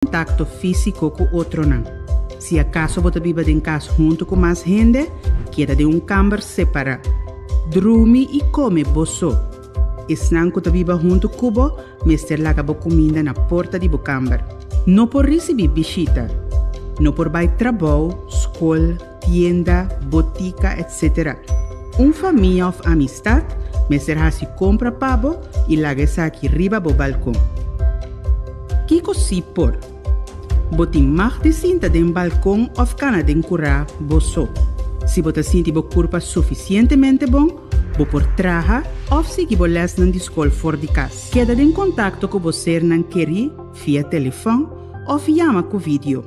Kontakto físiko ku otronan. Si akaso bo ta biba den kas huntu ku mas hende, keda den un kamber separá. Drumi i kome bo so. Esnan ku ta biba huntu ku bo mester laga bo kuminda na porta di bo kamber. No por risibí bishita. No por bai trabou, skol, tienda, botika, etc. Un famia òf amistat mester hasi kompra pa bo i laga esaki riba bo balkon. Kiko si por? Bo tin mag di sinta den balkon òf kana den kurá bo so. Si bo ta sinti bo kurpa sufisientemente bon, bo por traha òf sigui bo lèsnan di skol for di kas. Keda den kontakto ku bo sernan kerí via telefòn òf yama ku vidio.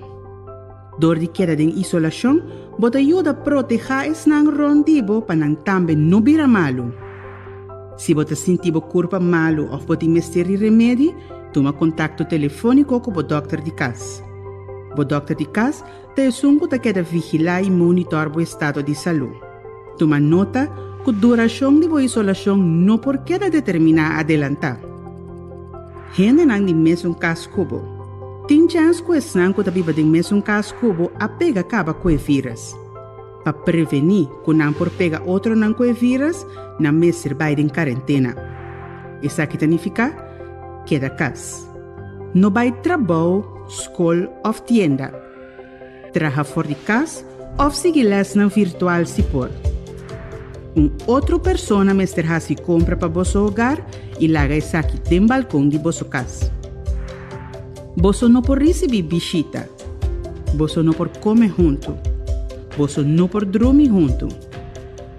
Dor di keda den isolashon, bo ta yuda protehá esnan rònt di bo pa nan tambe no bira malu. Si bo ta sinti bo kurpa malu òf bo tin mester di remedi, tuma kontakto telefóniko ku bo dòkter di kas. Bo dòkter di kas ta esun ku ta keda vigilá i monitòr bo estado di salú. Tuma nota ku durashon di bo isolashon no por keda determiná adelantá. Hendenan di mesun kas ku bo. Tin chèns ku esnan ku ta biba den mesun kas ku bo a pega kaba ku e vírus. Pa prevení ku nan por pega otronan ku e vírus, nan mester bai den karentena. Esaki ta nifiká, keda kas. No bai trabou, skol òf tienda. Traha for di kas òf sigui lèsnan virtual si por. Un otro persona mester hasi kompra pa boso hogar i laga esaki den balkon di boso kas. Boso no por risibí bishita. Boso no por kome huntu. Boso no por drumi huntu.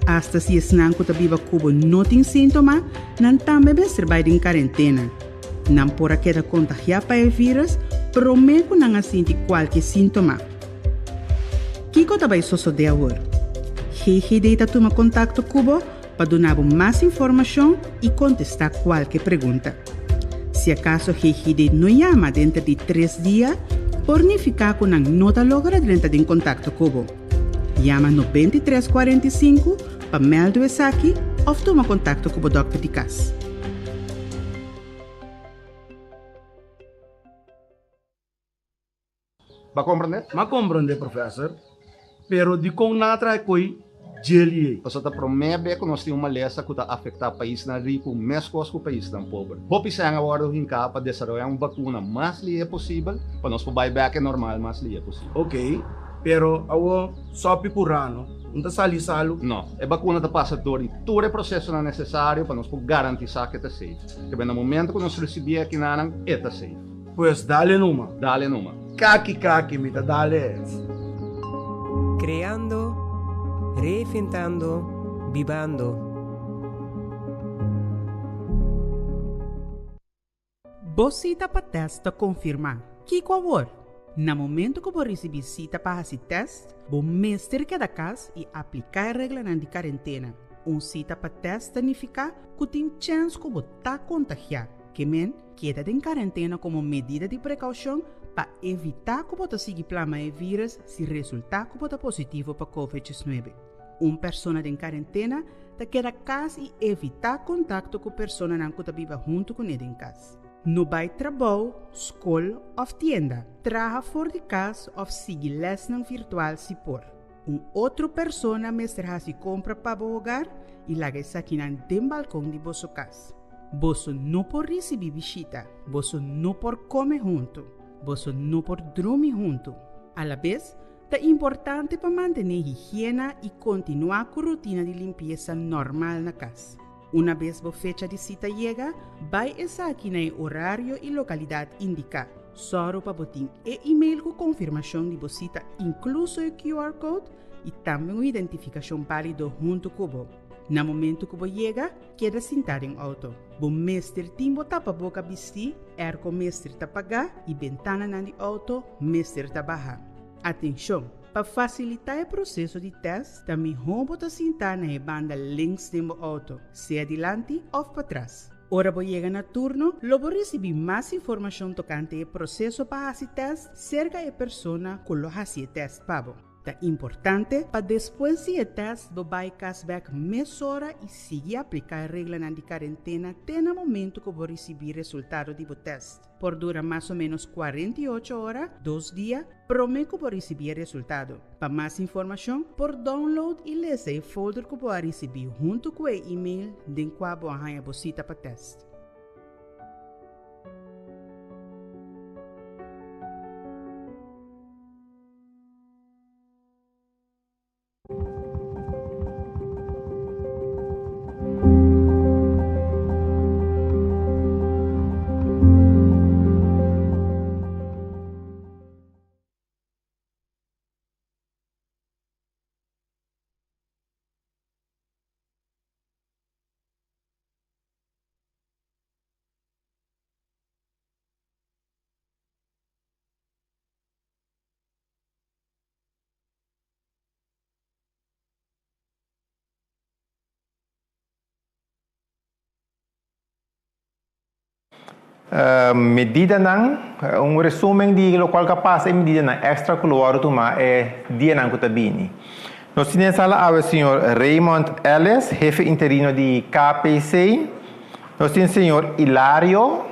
Asta si esnan ku ta biba ku bo no tin síntoma, nan tambe mester bai den karentena. Nan por a keda kontagiá pa e vírus promé ku nan a sinti kualke síntoma. Kiko ta bai sosodé awor? GGD ta tuma kontakto ku bo pa duna bo mas informashon i kontestá kualke pregunta. Si akaso GGD no yama denter di tres dia, por nifiká ku nan no ta logra drenta den kontakto ku bo. Yama 93 45 pa mèldu esaki òf tuma kontakto ku bo dòkter di kas. Bo a komprendé? M'a komprendé, professor. Pero dikon nan a traha e koi djeli ei? Pasobra ta promé be ku nos tin un malesa ku ta afektá paisnan riku meskos ku paisnan pober. Hopi sèn a wòrdu hinká pa desaroyá un bakuna mas lihé posibel pa nos por bai bèk e normal mas lihé posibel. Oké, pero awor sòpi ku rano no ta sali salu? No, e bakuna ta pasa dor di tur e prosesonan nesesario pa nos por garantisá ku e ta safe. Kebé na momento ku nos risibí e akinanan, e ta safe. Pues dale numa. Dale numa. Kaki kaki mi ta dale. Creando, reinventando, bibando. Bo sita pa tèst ta konfirmá. Kiko awor? Na momento ku bo risibí sita pa hasi tèst, bo mester keda kas i apliká e reglanan di karentena. Un sita pa tèst ta nifiká ku tin chèns ku bo ta kontagiá. Ke men, keda den karentena komo medida di prekoushon pa evitá ku bo ta sigui plama e vírus si resultá ku bo ta positivo pa Covid 19. Un persona den karentena ta keda kas i evitá kontakto ku personanan ku ta biba huntu kuné den kas. No bai trabou, skol òf tienda. Traha for di kas òf sigui lèsnan virtual si por. Un otro persona mester hasi kompra pa bo hogar i laga esakinan den balkon di boso kas. Boso no por risibí bishita. Boso no por kome huntu. Boso no por drumi huntu. Alabes, Ta importante pa mantené higiena i kontinuá ku rutina di limpiesa normal na kas. Una bes bo fecha di sita yega, bai esaki na e orario i lokalidat indiká. Sòru pa bo tin e email ku konfirmashon di bo sita inkluso e QR code i tambe un identifikashon bálido huntu ku bo. Na momentu ku bo yega, keda sintá den outo. Bo mester tin bo tapaboka bistí, airco mester ta pagá i bentananan di outo mester ta bahá. Atenshon! Pa fasilitá e proseso di tèst, ta mihó bo ta sintá na e banda links den bo outo, sea dilanti òf patras. Ora bo yega na turno, lo bo risibí mas informashon tokante e proseso pa hasi tèst serka e persona ku lo hasi e tèst pa bo. Ta importante pa despues di e tèst bo bai kas bèk mesora i sigui apliká e reglanan di karentena te na momentu ku bo risibí resultado di bo tèst. Por dura mas o ménos 48 ora, dos dia, promé ku bo risibí e resultado. Pa mas informashon, por download i lesa e folder ku bo a risibí huntu ku e email den kua bo a haña bo sita pa tèst. Medidanan, un resumen di lokual ku a pasa i medidanan èkstra ku lo wòrdu tumá e dianan ku ta bini. Nos tin den sala awe señor Raymond Ellis, hefe interino di KPC. Nos tin señor Ilario,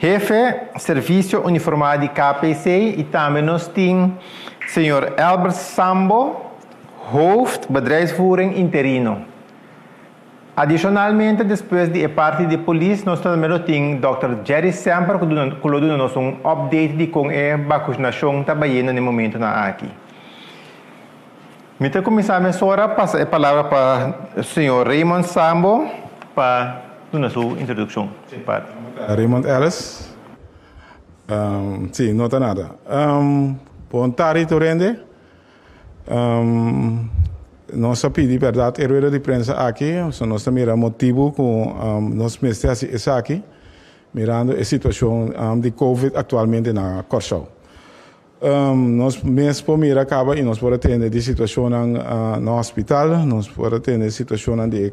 hefe servisio uniformá di KPC i tambe nos tin señor Albert Sambo, hoofd bedrijfsvoering interino. Adishonalmente despues di e parti di polis nos tambe lo tin dòkter Jerry Semper ku duna ku lo duna nos un update di kon e bakusnashon ta bayendo na e momentunan aki. Mi ta kuminsá mesora pasa e palabra pa señor Raymond Sambo pa duna su introdukshon. Raymond Ellis, Si, no ta nada. Bon tardi tur hende. Nos a pidi bèrdat e rueda di prensa aki, so nos ta mira motibu ku nos mester hasi esaki mirando e situashon di covid aktualmente na Kòrsou. Nos mes por mira kaba i nos por a tende di situashonnan na hospital, nos por a tende situashonnan di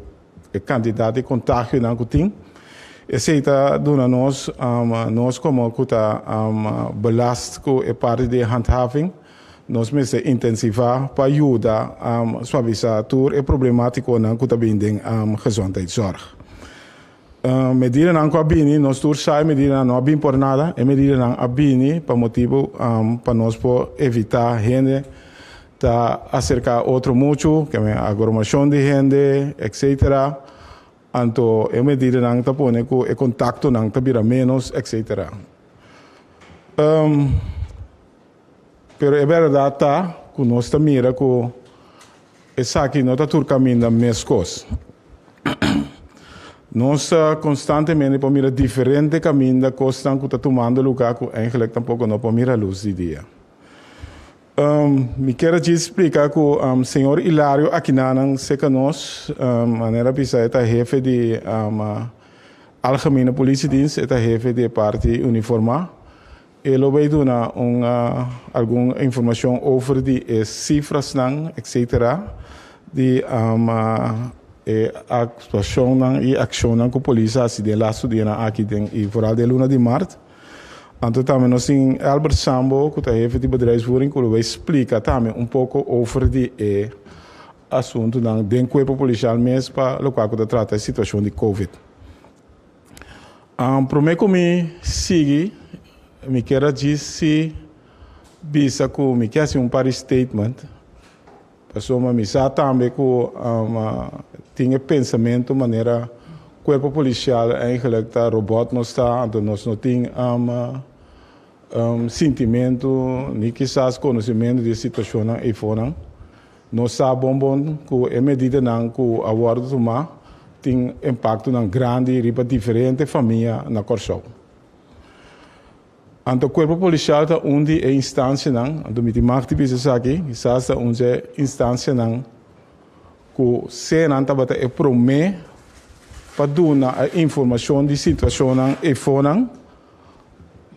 e kantidat di kontagionan ku tin. Esei ta duna nos, nos komo ku ta belast ku e parti di handhaving, nos mester intensivá pa yuda suavisá tur e problemátikonan ku ta bin den gezondheidszorg. Medidanan ku a bini, nos tur sa e medidanan no a bin por nada, e medidanan a bini pa motibu pa nos por evitá hende ta aserká otro muchu, ke men agromashon di hende, etcetera. Anto e medidanan ta pone ku e kontaktonan ta bira ménos, etcetera. Pero e bèrdat ta ku nos ta mira ku esaki no ta tur kaminda meskos. Nos ta konstantemente por mira diferente kaminda kosnan ku ta tumando lugá ku eigentlik tampoko no por mira lus di dia. Mi kier a djis splika ku señor Ilario Akinanan serka nos, manera bisa e ta hefe di Algemene Politiedienst, e ta hefe di e parti uniformá. E lo bay duna un algun informacion over di e cifrasnan etc. Di e actuacionnan y accionnan cu polis a haci den lastu dianan aki den y vooral den luna di maart. Anto tambe nos tin Albert Sambo cu ta hefe di bedrijfsvoering cu lo bay splica tambe un poco over di e asuntonan den cuerpo policial mes pa locual cu ta trata e situacion di covid. Prome ku mi sigui, mi kier a djis si bisa ku mi ke hasi un par di statement, pasobra mi sa tambe ku tin e pensamentu manera kuerpo polisial eigenlijk ta robòt nos ta, anto nos no tin sintimentu ni kisas konosementu di e situashonnan eifonan. Nos sa bon bon ku e medidanan ku a wòrdu tumá tin impaktonan grandi riba diferente famia na Kòrsou. Anto Kuerpo Polisial ta un di e instansianan, anto mi tin mag di bisa esaki, kisas ta un dje instansianan ku senan tabata e promé pa duna e informashon di situashonnan efonan,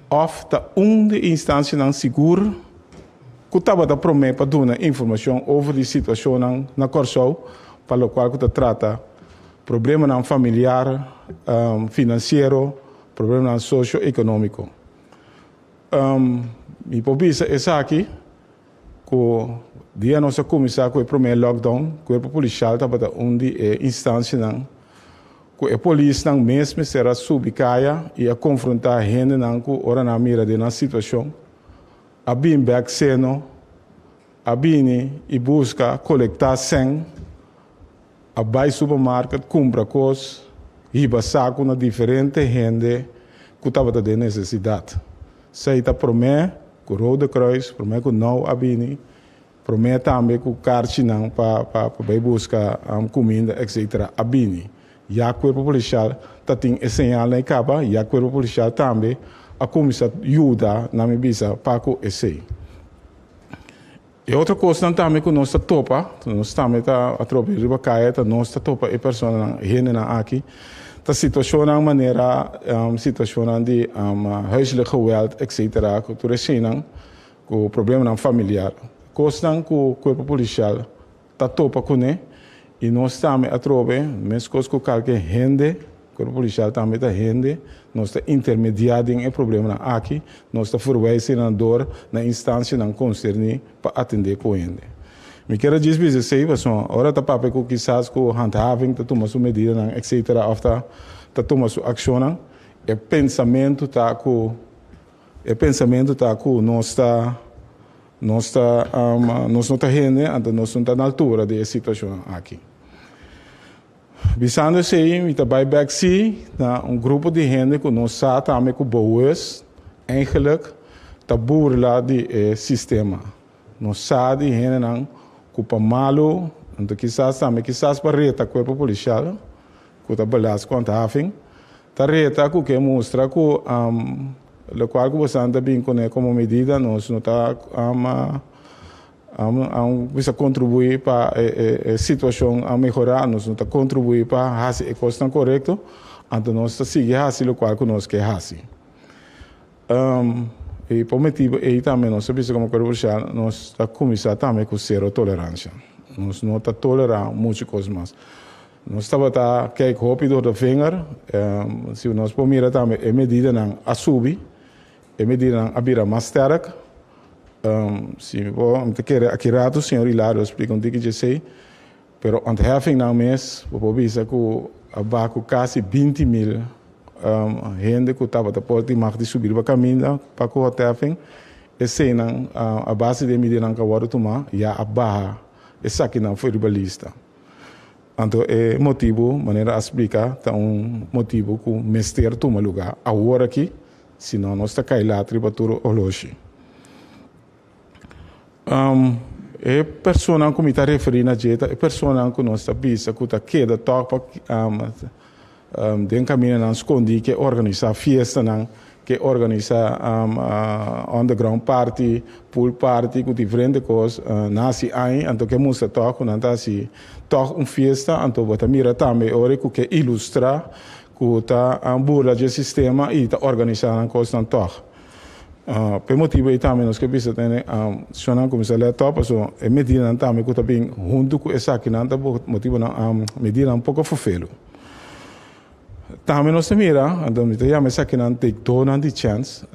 òf ta un di e instansianan sigur ku tabata promé pa duna informashon over di situashonnan na Kòrsou pa lokual ku ta trata problemanan familiar, finansiero, problemanan sosio-ekonómiko. Mi por bisa esaki. Ku dia nos a kuminsá ku e promé lockdown, Kuerpo Polisial tabata un di e instansianan ku e polisnan mes mester a subi kaya i a konfrontá hendenan ku ora nan a mira den nan situashon a bin bèk seno, a bini i buska kolektá sèn, a bai supermarket kumpra kos, hiba saku na diferente hende ku tabata den nesesidat. Esei ta promé ku Rode Kruis, promé ku now a bini, promé tambe ku karchinan pa pa bai buska kuminda etcetera a bini. Ya Kuerpo Polisial ta tin e señalnan ei kaba, ya Kuerpo Polisial tambe a kuminsá yuda, nan mi bisa, pa ku esei. E otro kosnan tambe ku nos ta topa, nos tambe ta atrobe riba kaya, ta nos ta topa e personanan, hendenan aki, ta situashonnan manera situashonnan di huiselijk geweld etcetera, ku tur eseinan, ku problemanan familiar. Kosnan ku kuerpo polisial ta topa kuné i nos tambe atrobe, meskos ku kalke hende, Kuerpo Polisial tambe ta hende, nos ta intermediá den e problemanan aki, nos ta verwijs nan dor na instansianan konserní pa atendé ku hende. Mi kier a djis bisa esei pasobra ora ta papia ku kisas ku handhaving ta tuma su medidanan etcetera òf ta ta tuma su akshonnan, e pensamentu ta ku e pensamentu ta ku nos ta nos ta nos no ta hende anto nos no ta na altura di e situashonnan aki. Bisando esei, mi ta bai bek si na un grupo di hende ku no sa tambe ku bewust eigenlijk ta burla di e sistema. No sa di hendenan ku pa malu, anto kisas tambe kisas pa reta kuerpo polisial ku ta belas ku handhaving, ta reta ku ke mustra ku lokual ku bosan ta bin kuné komo medida nos no ta Aun bisa kontribuí pa e situashon a mehorá, nos no ta kontribuí pa hasi e kosnan korekto, anto nos ta sigui hasi lokual ku nos ke hasi. I pa motibu ei tambe nos ta bisa komo Kuerpo Polisial nos ta kuminsá tambe ku sero toleransha. Nos no ta tolerá muchu kos mas. Nos tabata kijk hopi door de vinger, si nos por mira tambe e medidanan a subi, e medidanan a bira mas sterk. Si mi por, mi ta kere aki rato señor Hilario a splika un tiki djesei, pero ontheffing nan mes bo por bisa ku a baha ku kasi 20.000 hende ku tabata por tin mag di subi riba kaminda pa ku ontheffing, eseinan a base di e medidanan ku a wòrdu tumá ya a baha esakinan for riba lista. Anto e motibu, manera a splika, ta un motibu ku mester tuma lugá awor aki. Si no, nos ta kai lat riba tur oloshi. E personanan ku mi ta referí na dje ta e personanan ku nos ta bisa ku ta keda tòg pa den kamindanan skondí ke organisá fiestanan, ke organisá underground party, pool party ku diferente kos. Nan hasi aña anto ke mustra tòg ku nan ta hasi tòg un fiesta anto bo ta mira tambe ora ku ke ilustrá Ku ta burla dje sistema i ta organisá nan kosnan tòg. P'e motibu ei tambe nos ke bisa tene shonnan kuminsá lèt tòg pasobra e medidanan tambe ku ta bin huntu ku esakinan ta motibunan medidanan poko fofelu. Tambe nos ta mira, anto mi ta yama esakinan tekdónan di chèns,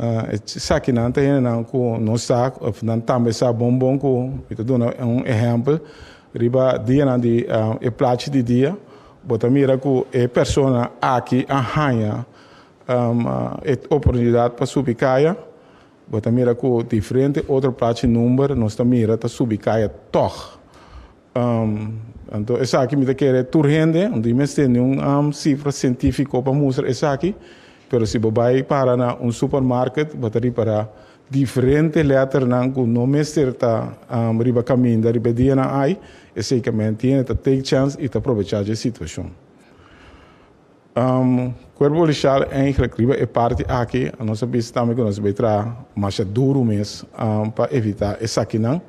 esakinan ta hendenan ku no sa òf nan tambe sa bon bon ku mi ta duna un ehèmpel riba dianan di e plachi di dia. Bo ta mira ku e persona aki a haña e oportunidat pa subi kaya. Bo ta mira ku diferente otro plachi number nos ta mira ta subi kaya tòg. Anto esaki mi ta kere tur hende, no tin mester niun sifra sientífiko pa mustra esaki, pero si bo bai para na un supermarket bo ta ripará Diferente letternan ku no mester ta riba kaminda riba e dianan ai, esei ke men tiene ta take chance i ta probechá dje situashon. Kuerpo Polisial eigenlijk riba e parti aki nos a bisa tambe ku nos a bai traha masha duru mes pa evitá esakinan.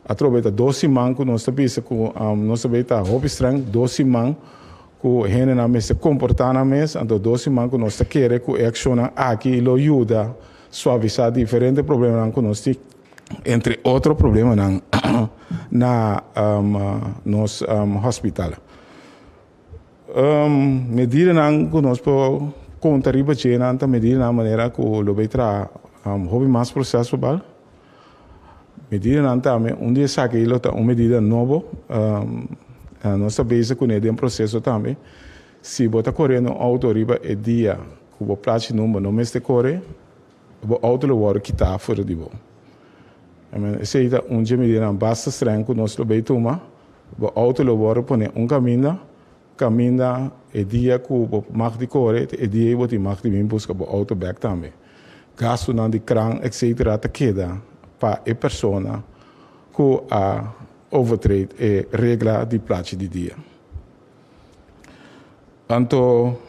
Atrobe ta dos siman ku nos ta bisa ku nos ta bai ta hopi streng, dos siman ku hendenan mester komportá nan mes, anto dos siman ku nos ta kere ku e akshonnan aki lo yuda Suavisá diferente problemanan ku nos tin, entre otro problemanan na nos hospital. Medidanan ku nos por konta riba dje nan ta medidanan manera ku lo bay traha hopi mas proseso bal. Medidanan tambe, un di esaki lo ta un medida nobo, nos ta bezig kuné den proseso tambe. Si bo ta koriendo un outo riba e dia ku bo plachi number no mester kore, bo outo lo wòrdu kitá for di bo. Esei ta un dje medidanan basta streng ku nos lo bay tuma. Bo outo lo wòrdu pone un kaminda, kaminda e dia ku bo mag di kore, e dia ei bo tin mag di bin buska bo outo bèk tambe. Gastunan di kran etcetera ta keda pa e persona ku a overtreed e regla di plachi di dia. Anto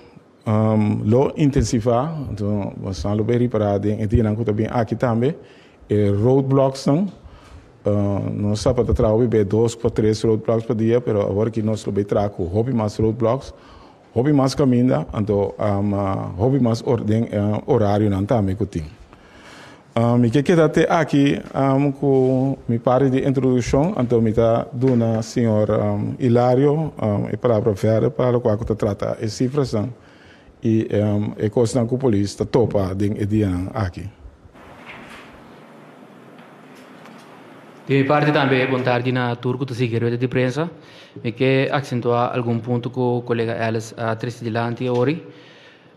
lo intensivá, anto boso lo bay ripará den e dianan ku ta bin aki tambe, e roadblocks-nan. Nos tabata traha hopi be dos pa tres roadblocks pa dia, pero awor aki nos lo bay traha ku hopi mas roadblocks, hopi mas kaminda, anto hopi mas den orarionan tambe ku tin. Mi ke keda te aki ku mi parti di introdukshon, anto mi ta duna señor Hilario e palabra verder pa lokual ku ta trata e sifrasnan i e kosnan ku polis ta topa den e dianan aki. Di mi parti tambe bon tardi na tur ku ta sigui rueda di prensa. Mi ke aksentuá algun punto ku kolega Ellis a trese dilanti awor.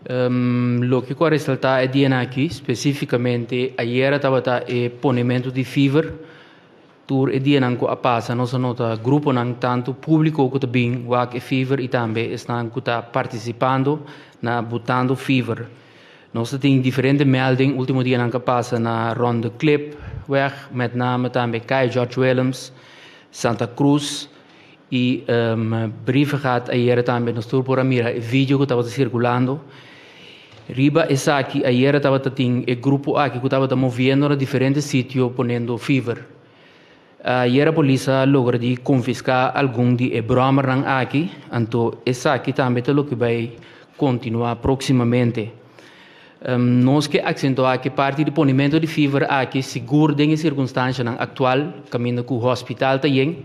Loke ku a resaltá e dianan aki, spesífikamente ayera tabata e ponementu di fever. Tur e dianan ku a pasa nos a nota gruponan tantu públiko ku ta bin wak e fever i tambe esnan ku ta partisipando na butando fever. Nos ta tin diferente melding último dianan ku a pasa na Ronde Klipweg, met name tambe Kaya George Willems, Santa Cruz. E brievengaat ayera tambe nos tur por a mira e video ku tabata sirkulando. Riba esaki ayera tabata tin e grupo aki ku tabata moviendo na diferente sitio poniendo fever. Ayera polis a logra di konfiská algun di e bròmernan aki, anto esaki tambe ta loke bai kontinuá próksimamente. Nos ke aksentuá ke parti di ponimentu di fever aki sigur den e sirkunstanshanan aktual kaminda ku hospital ta yen,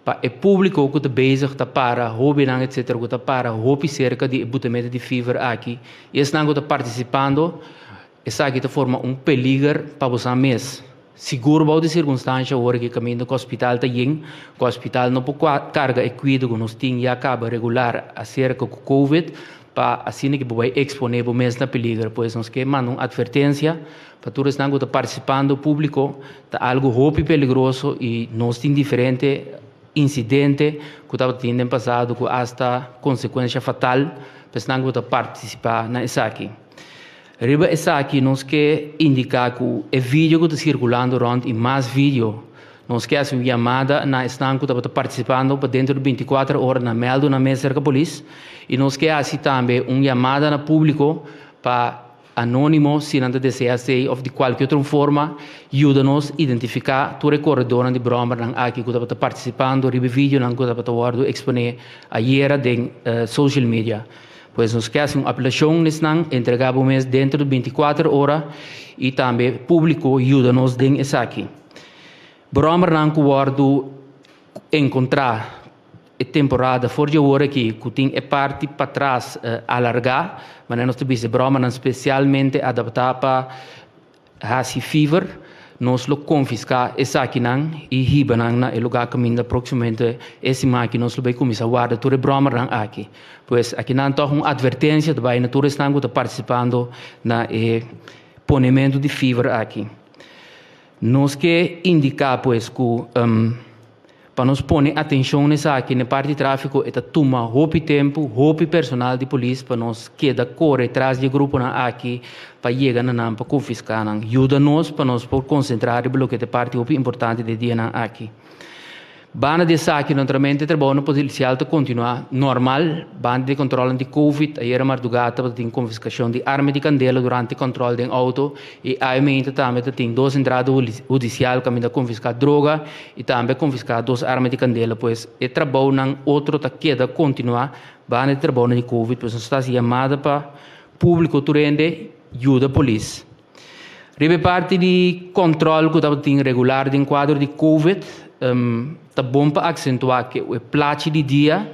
Pa e públiko ku ta bezig ta para, hóbennan etsetera ku ta para hopi serka di e butamento di fever aki i esnan ku ta partisipando, esaki ta forma un peliger pa bosan mes. Sigur bou di sirkunstansha ora ku e kaminda ku hospital ta yen, ku hospital no por karga e kuido ku nos tin ya kaba regular aserka ku covid, pa asina ku bo bai eksponé bo mes na peliger. Pues nos ke manda un atvertensia pa tur esnan ku ta partisipando públiko, ta algu hopi peligroso i nos tin diferente insidente ku tabatin den pasado ku asta konsekuensha fatal pa esnan ku ta partisipá na esaki. Riba esaki nos ke indiká ku e video ku ta sirkulando rònt i mas video, nos ke hasi un yamada na esnan ku tabata partisipando pa dentro di binti kuater ora nan mèldu nan mes serka polis i nos ke hasi tambe un yamada na públiko pa anónimo si nan ta deseá esei òf di kualke otro forma yuda nos identifiká tur e koredónan di bròmernan aki ku tabata partisipando riba e videonan ku tabata wòrdu eksponé ayera den social media. Pues nos ke hasi un apelashon na esnan, entregá bo mes dentro di binti kuater ora i tambe públiko yuda nos den esaki. Bròmernan ku wòrdu enkontrá e temporada for di awor aki ku tin e parti patras alargá, manera nos ta bisa e bròmernan spesialmente adaptá pa hasi fever, nos lo konfiská esakinan i hiba nan na e lugá kaminda próksimamente e siman aki nos lo bai kuminsá warda tur e bròmernan aki. Pues akinan tòg un atvertensia ta bai na tur esnan ku ta partisipando na e ponementu di fever aki. Nos ke indiká pues ku Pa nos pone atencion na esaki, na e parti di trafico e ta tuma hopi tempo, hopi personal di polis pa nos keda core tras di e gruponan aki pa yega na nan pa confisca nan. Yuda nos pa nos por concentra riba loke ta e parti hopi importante di e dianan aki. Banda di esaki, naturalmente e trabounan policial ta continua normal, banda di e controlnan di covid, ayera marduga tabata tin confiscacion di arma di candela durante control den auto y awe tambe ta tin dos entrada hudicial caminda confisca droga i tambe a konfiská dos arma di kandela. Pues e trabounan otro ta keda kontinuá banda di trabounan di covid. Pues nos ta hasi yamada pa públiko tur hende yuda polis. Riba e parti di kòntròl ku tabatin regular den kuadro di covid, ta bon pa aksentuá ku e plachi di dia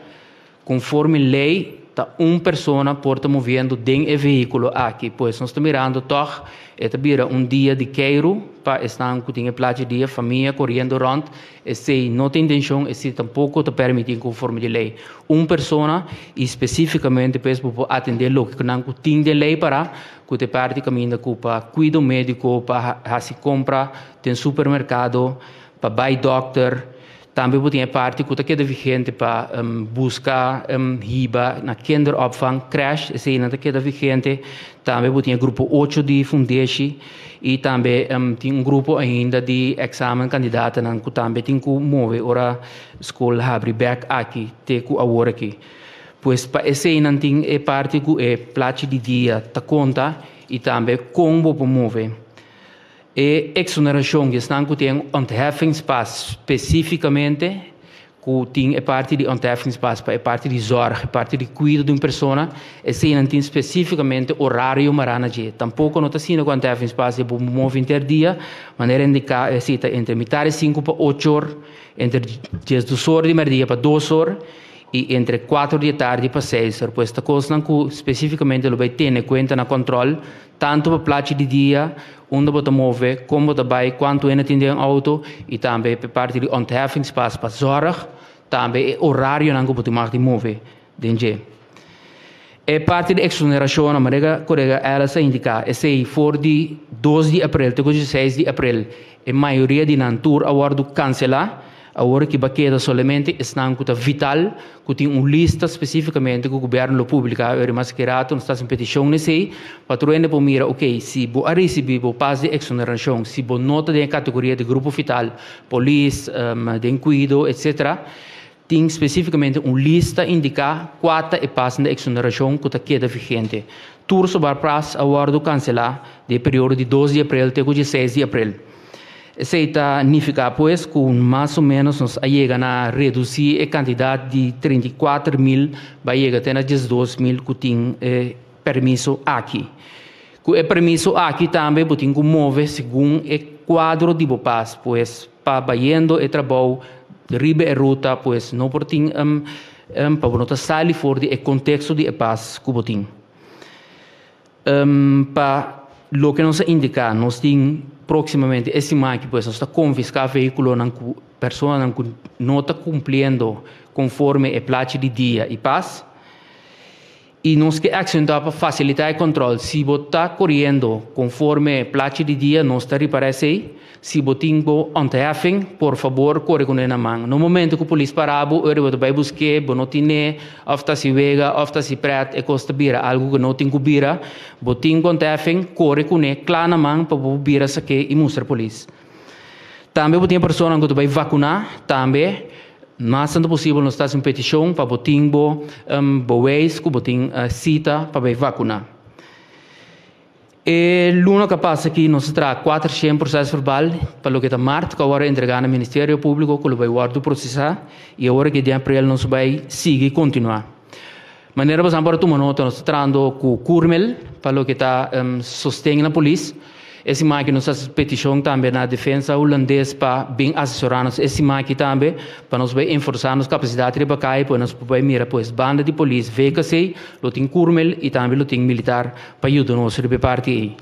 konforme lei ta un persona por ta moviendo den e vehíkulo aki. Pues nos ta mirando tòg e ta bira un dia di keiru. pa esnan ku tin e plachi dia, famia koriendo rònt, esei no ta intenshon, esei tampoko ta permití konforme di lei. Un persona i spesífikamente pues bo por atendé loke ku nan ku tin den lei pará, ku ta e parti kaminda ku pa kuido médiko, pa hasi kompra den supermerkado, pa bai dòkter. Tambe bo tin e parti ku ta keda vigente pa buska hiba na kinderopvang, crèche, eseinan ta keda vigente. Tambe bo tin e grupo ocho di fundeshi i tambe tin un grupo ainda di èksamen kandidatonan ku tambe tin ku move ora skol habri bèk aki te ku awor aki. Pues pa eseinan tin e parti ku e plachi di dia ta konta i tambe kon bo por move. E exoneracion di esnan cu tin ontheffingspas specificamente cu tin e parti di ontheffingspas pa e parti di zorg, e parti di cuido di un persona, eseinan tin specificamente orario mará na dje. Tampoco no ta asina cu ontheffingspas e bo move henter dia, manera indica esei ta entre mitar di sinku pa ocho or, entre diesdos or di merdia pa dos or i entre cuatro di e tardi pa seis or. Pues ta cosnan cu specificamente lo bay tene cuenta na control Tantu pa plachi di dia, unda bo ta move, kon bo ta bai, kuantu hende tin den outo i tambe pa e parti di ontheffingspas pa zòrg, tambe e orarionan ku bo tin mag di move den dje. E parti di eksonerashonnan, manera kolega Ellis a indiká, esei for di dos di aprel te ku dieseis di aprel e mayoria di nan tur a wòrdu kanselá. Awor ki ba keda solamente esnan ku ta vital, ku tin un lista spesífikamente ku gobièrnu lo publiká ora mas ki rato nos ta hasi un petishon na esei pa tur hende por mira oke si bo a risibí bo pas di eksonerashon, si bo no ta den e kategoria di grupo vital, polis, den kuido etsetera, tin spesífikamente un lista indiká kua ta e pasnan di eksonerashon ku ta keda vigente. Tur sobar pas a wòrdu kanselá di e periodo di dos di aprel te ku dieseis di aprel. Esei ta nifiká pues ku mas o ménos nos a yega na redusí e kantidat di 34 mil bai yega te na 12 mil ku tin e permiso aki. Ku e permiso aki tambe bo tin ku move segun e kuadro di bo pas, pues pa bayendo e trabou riba e ruta pues no por tin pa bo no ta sali for di e konteksto di e pas ku bo tin. Pa loke nos a indiká, nos tin próksimamente e siman aki pues nos ta konfiská vehíkulonan ku personanan ku no ta kumpliendo konforme e plachi di dia i pas. I nos ke aksentuá pa fasilitá e kòntròl. Si bo ta koriendo konforme plachi di dia, nos ta ripará esei. Si bo tin bo ontheffing, por fabor kore ku ne na man. No momento ku polis para bo, ora bo ta bai busk'é, bo no tin'é, òf ta hasi wega, òf ta hasi prèt, e kos ta bira algu ku no tin ku bira. Bo tin ku ontheffing, kore kuné kla na man pa bo bira sak'é i mustra polis. Tambe bo tin e personanan ku ta bai vakuná, tambe mas tantu posibel nos ta hasi un petishon pa bo tin bo bewijs ku bo tin sita pa bai vakuná. E luna ku a pasa aki nos a traha 400 proses verbal pa loke ta mart ku a wòrdu entregá na Ministerio Públiko ku lo bai wòrdu prosesá i awor aki den aprel nos bai sigui kontinuá. Manera boso por a tuma nota nos ta trahando ku Curmel pa loke ta sosten na polis. E siman aki nos a hasi petishon tambe na Defensa Hulandes pa bin asesorá nos e siman aki tambe pa nos bai enforsá nos kapasidat riba kai pa nos por bai mira pues banda di polis VKC lo tin Curmel i tambe lo tin militar pa yuda nos riba e parti ei.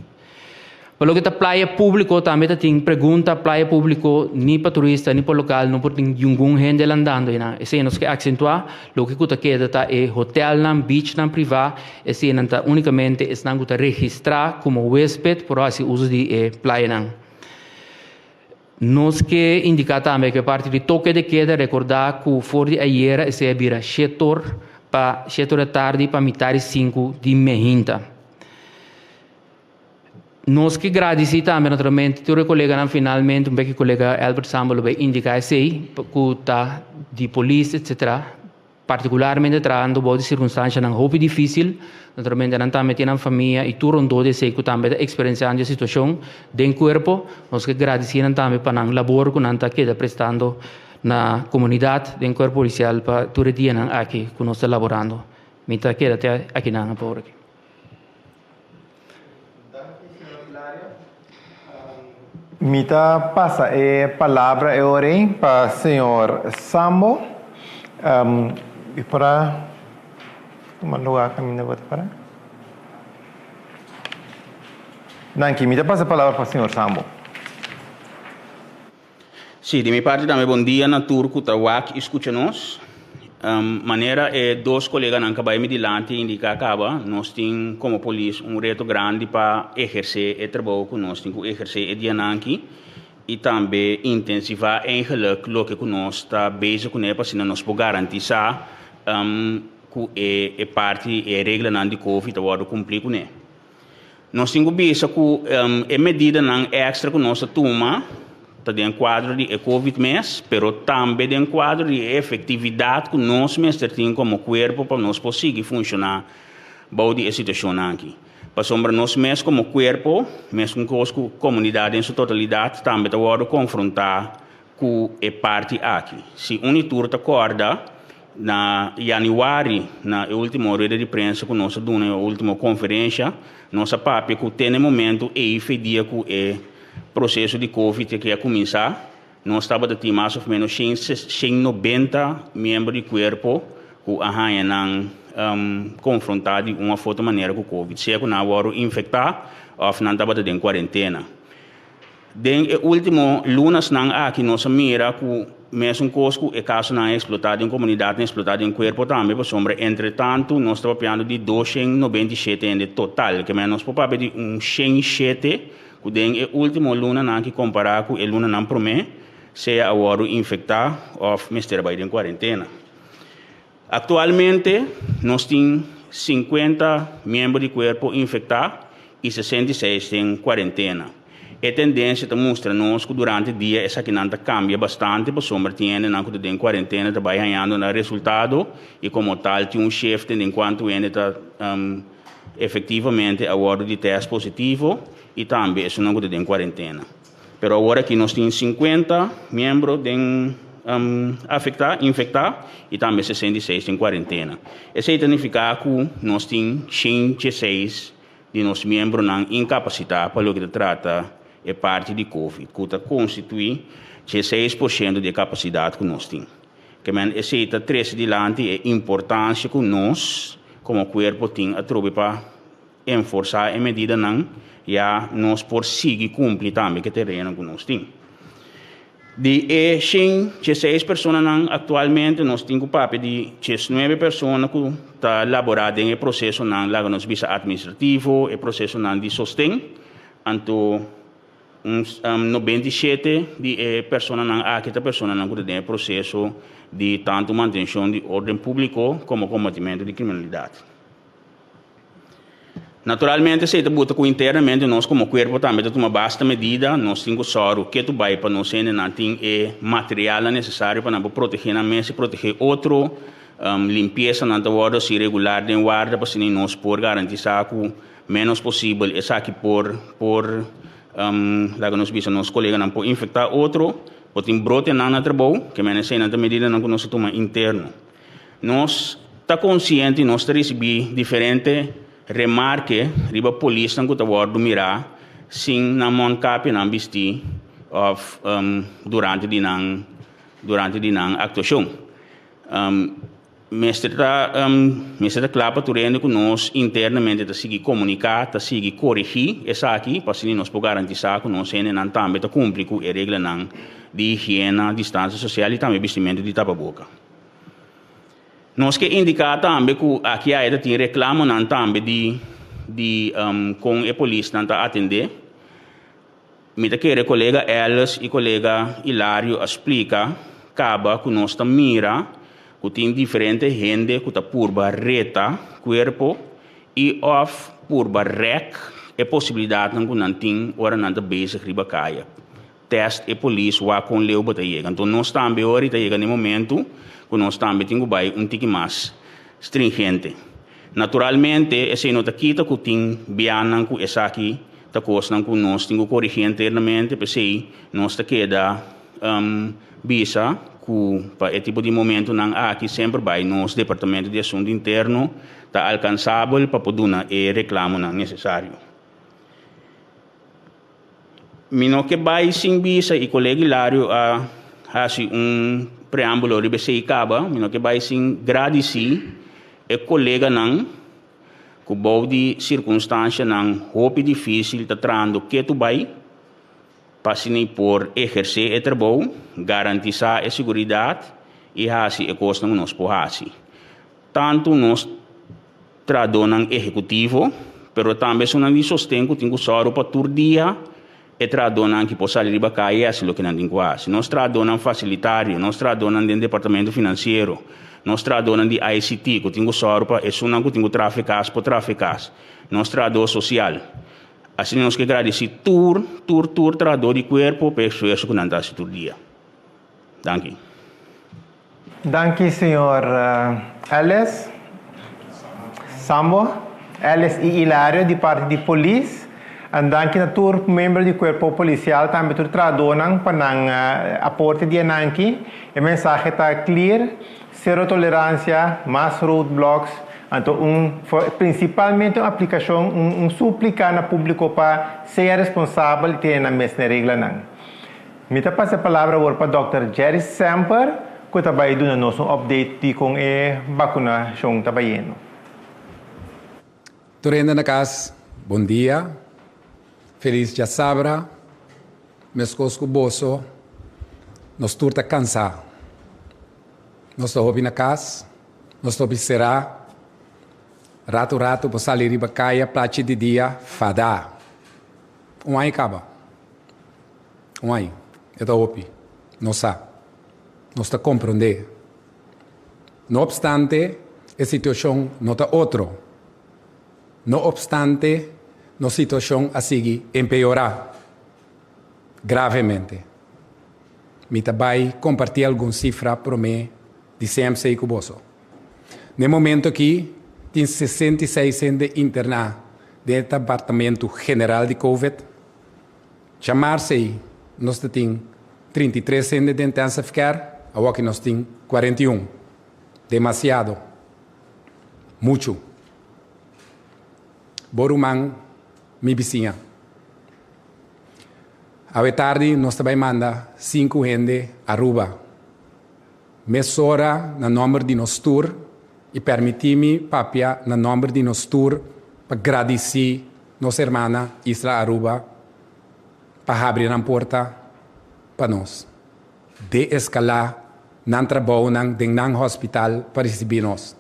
Pa loke ta playa públiko tambe ta tin pregunta, playa públiko ni pa turista ni pa lokal no por tin ningun hende landando einan. Esei nos ke aksentuá, loke ku ta keda ta e hotelnan, beachnan privá, eseinan ta únikamente esnan ku ta registrá komo huésped por hasi uso di e playanan. Nos ke indiká tambe ku e parti di toke de keda rekordá ku for di ayera esei a bira shetor pa shetor di tardi pa mitar di sinku di mehinta. Nos ke gradisí tambe naturalmente tur e koleganan finalmente un bek e kolega Albert Sambo lo bai indiká esei ku ta di polis etsetera Partikularmente trahando bou di sirkunstanshanan hopi difísil, naturalmente nan tambe tin nan famia i tur rondó di esei ku tambe ta eksperensiando e situashon den kuerpo. Nos ke gradisí nan tambe pa nan labor ku nan ta keda prestando na komunidat den kuerpo polisial pa tur e dianan aki ku nos ta laborando. Mi ta keda te akinan pa ora aki. Mi ta pasa e palabra e ora ei pa señor Sambo. Mi por a tuma lugar caminda bo ta para? Danki. Mi ta pasa e palabra pa señor Sambo. Sí, di mi parti tambe bon dia na tur ku ta wak i skucha nos. Manera e dos koleganan ku a bai mi dilanti a indiká kaba, nos tin komo polis un reto grandi pa ehersé e trabou ku nos tin ku ehersé e dianan aki i tambe intensivá eigenlik loke ku nos ta bezig kuné pa asina nos por garantisá ku e parti e reglanan di covid ta wòrdu kumplí kuné. Nos tin ku bisa ku e medidanan èkstra ku nos a tuma ta den kuadro di e covid mes, pero tambe den kuadro di e efektividat ku nos mester tin komo kuerpo pa nos por sigui funshoná bou di e situashonnan aki. Pasobra nos mes komo kuerpo, meskun kos ku komunidat den su totalidat, tambe ta wòrdu konfrontá ku e parti aki. Si un i tur ta kòrda, na yanüari, na e último rueda di prensa ku nos a duna, e último konferensha, nos a papia ku te na e momentu ei fe dia ku e proseso di covid aki a kuminsá, nos tabata tin mas òf ménos 190 miembro di kuerpo ku a haña nan konfrontá di un òf otro manera ku covid, sea ku nan a wòrdu infektá òf nan tabata den kuarentena. Den e último lunasnan aki nos a mira ku mesun kos ku e kasonan a eksplotá den komunidat, a eksplotá den kuerpo tambe pasobra entre tantu nos ta papiando di 297 hende total, ke men nos por papia di un 107 ku den e último lunanan aki kompará ku e lunanan promé sea a wòrdu infektá òf mester a bai den kuarentena. Aktualmente nos tin 50 miembro di kuerpo infektá i 66 den kuarentena. E tendensia ta mustra nos ku durante dia esakinan ta kambia bastante pasobra tin hendenan ku ta den kuarentena ta bai hañando nan resultado i komo tal tin un shift den kuantu hende ta efektivamente a wòrdu di tèst positivo i tambe esunnan ku ta den kuarentena. Pero awor aki nos tin 50 miembro den afektá, infektá, i tambe 66 den kuarentena. Esei ta nifiká ku nos tin 106 di nos miembronan inkapasitá pa loke ta trata e parti di covid, ku ta konstituí 16% di e kapasidat ku nos tin. Ke men esei ta trese dilanti e importansia ku nos komo kuerpo tin atrobe pa enforsá e medidanan ya nos por sigui kumpli tambe ku e tereno ku nos tin. Di e 116 personanan aktualmente nos tin ku papia di 19 persona ku ta laborá den e prosesonan laga nos bisa atministrativo, e prosesonan di sosten, anto un 97 di e personanan aki ta personanan ku ta den e proseso di tantu mantenshon di órden públiko komo kombatimentu di kriminalidat. Naturalmente esei ta buta ku internamente nos komo kuerpo tambe ta tuma basta medida, nos tin ku sòru ke tu bai pa nos hendenan tin e materialnan nesesario pa nan por protegé nan mes i protegé otro, limpiesanan ta wòrdu hasi regular den warda pa asina nos por garantisá ku ménos posibel esaki por por laga nos bisa nos koleganan por infektá otro, por tin brotenan na trabou, ke mene eseinan ta medidanan ku nos ta tuma interno. Nos ta konsiente i nos ta risibí diferente remarke riba polisnan ku ta wòrdu mirá sin nan mondkapionan bistí òf durante di nan durante di nan aktuashon. Mester ta mester ta kla pa tur hende ku nos internamente ta sigui komuniká, ta sigui korigí esaki pa asina nos por garantisá ku nos hendenan tambe ta kumpli ku e reglanan di higiena, distansia sosial i tambe bistimentu di tapaboka. Nos ke indiká tambe ku aki aya ta tin reklamonan tambe di di kon e polisnan ta atendé. Mi ta kere kolega Ellis i kolega Ilario a splika kaba ku nos ta mira ku tin diferente hende ku ta purba reta kuerpo i òf purba rèk e posibilidatnan ku nan tin ora nan ta bezig riba kaya. Test e polis wak kon leu bo ta yega. Anto nos tambe ora i ta yega na e momentu ku nos tambe tin ku bai un tiki mas stringente. Naturalmente esei no ta kita ku tin bianan ku esaki ta kosnan ku nos tin ku korigí internamente, p'esei nos ta keda bisa ku pa e tipo di momentunan aki semper bai nos Departamento di Asuntu Interno ta alkansabel pa por duna e reklamonan nesesario. Mi no ke bai sin bisa i kolega Hilario a hasi un preambulo riba esei kaba, mi no ke bai sin gradisí e koleganan ku bou di sirkunstanshanan hopi difísil ta trahando ketu bai. pa asina por ehersé e trabou, garantisá e seguridat i hasi e kosnan ku nos por hasi. Tantu nos trahadónan ehekutivo, pero tambe esunnan di sosten ku tin ku sòru pa tur dia e trahadónan aki por sali riba kaya i hasi loke nan tin ku hasi. Nos trahadónan fasilitario, nos trahadónan den departamento finansiero, nos trahadónan di ICT ku tin ku sòru pa esunnan ku tin ku traha fekas por traha fekas, nos trahadó sosial. Asina nos ke gradisí tur, tur, tur trahadó di kuerpo pa e esfuerso ku nan ta hasi tur dia. Danki. Danki señor Ellis Sambo, Ellis y Hilario di parti di polis. En danki na tur miembro di cuerpo policial tambe tur trahadornan pa nan aporte di ananki. E mensahe ta clear, cero tolerancia, mas roadblocks, anto un principalmente un aplicacion, un suplica na publico pa sea responsabel y tene nan mes na e reglanan. Mi ta pasa e palabra awor pa Dòkter Jerry Semper ku ta bai duna nos un update di kon e bakunashon ta bayendo. Tur hende na kas, bon dia. Felis djasabra. Meskos ku boso, nos tur ta kansá. Nos ta hopi na kas, nos ta hopi será. Ratu ratu bo sali riba kaya plachi di dia, fadá. Un aña kaba. Un aña. E ta hopi. Nos sa. Nos ta komprondé. No opstante, e situashon no ta otro. No opstante, nos situashon a sigui empeorá gravemente. Mi ta bai kompartí algun sifra promé di CMC ku boso. Na e momento aki tin 66 hende interná den e departamentu general di covid. Djamarsa ei nos ta tin 33 hende den intensive care, awoki nos tin 41. Demasiado. Muchu. Bo ruman, mi bisiña. Awe tardi nos ta bai manda sinku hende Aruba. Mesora na nòmber di nos tur i pèrmití mi papia na nòmber di nos tur pa gradisí nos hermana Isla Aruba pa habri nan porta pa nos deeskalá nan trabounan den nan hospital pa risibí nos.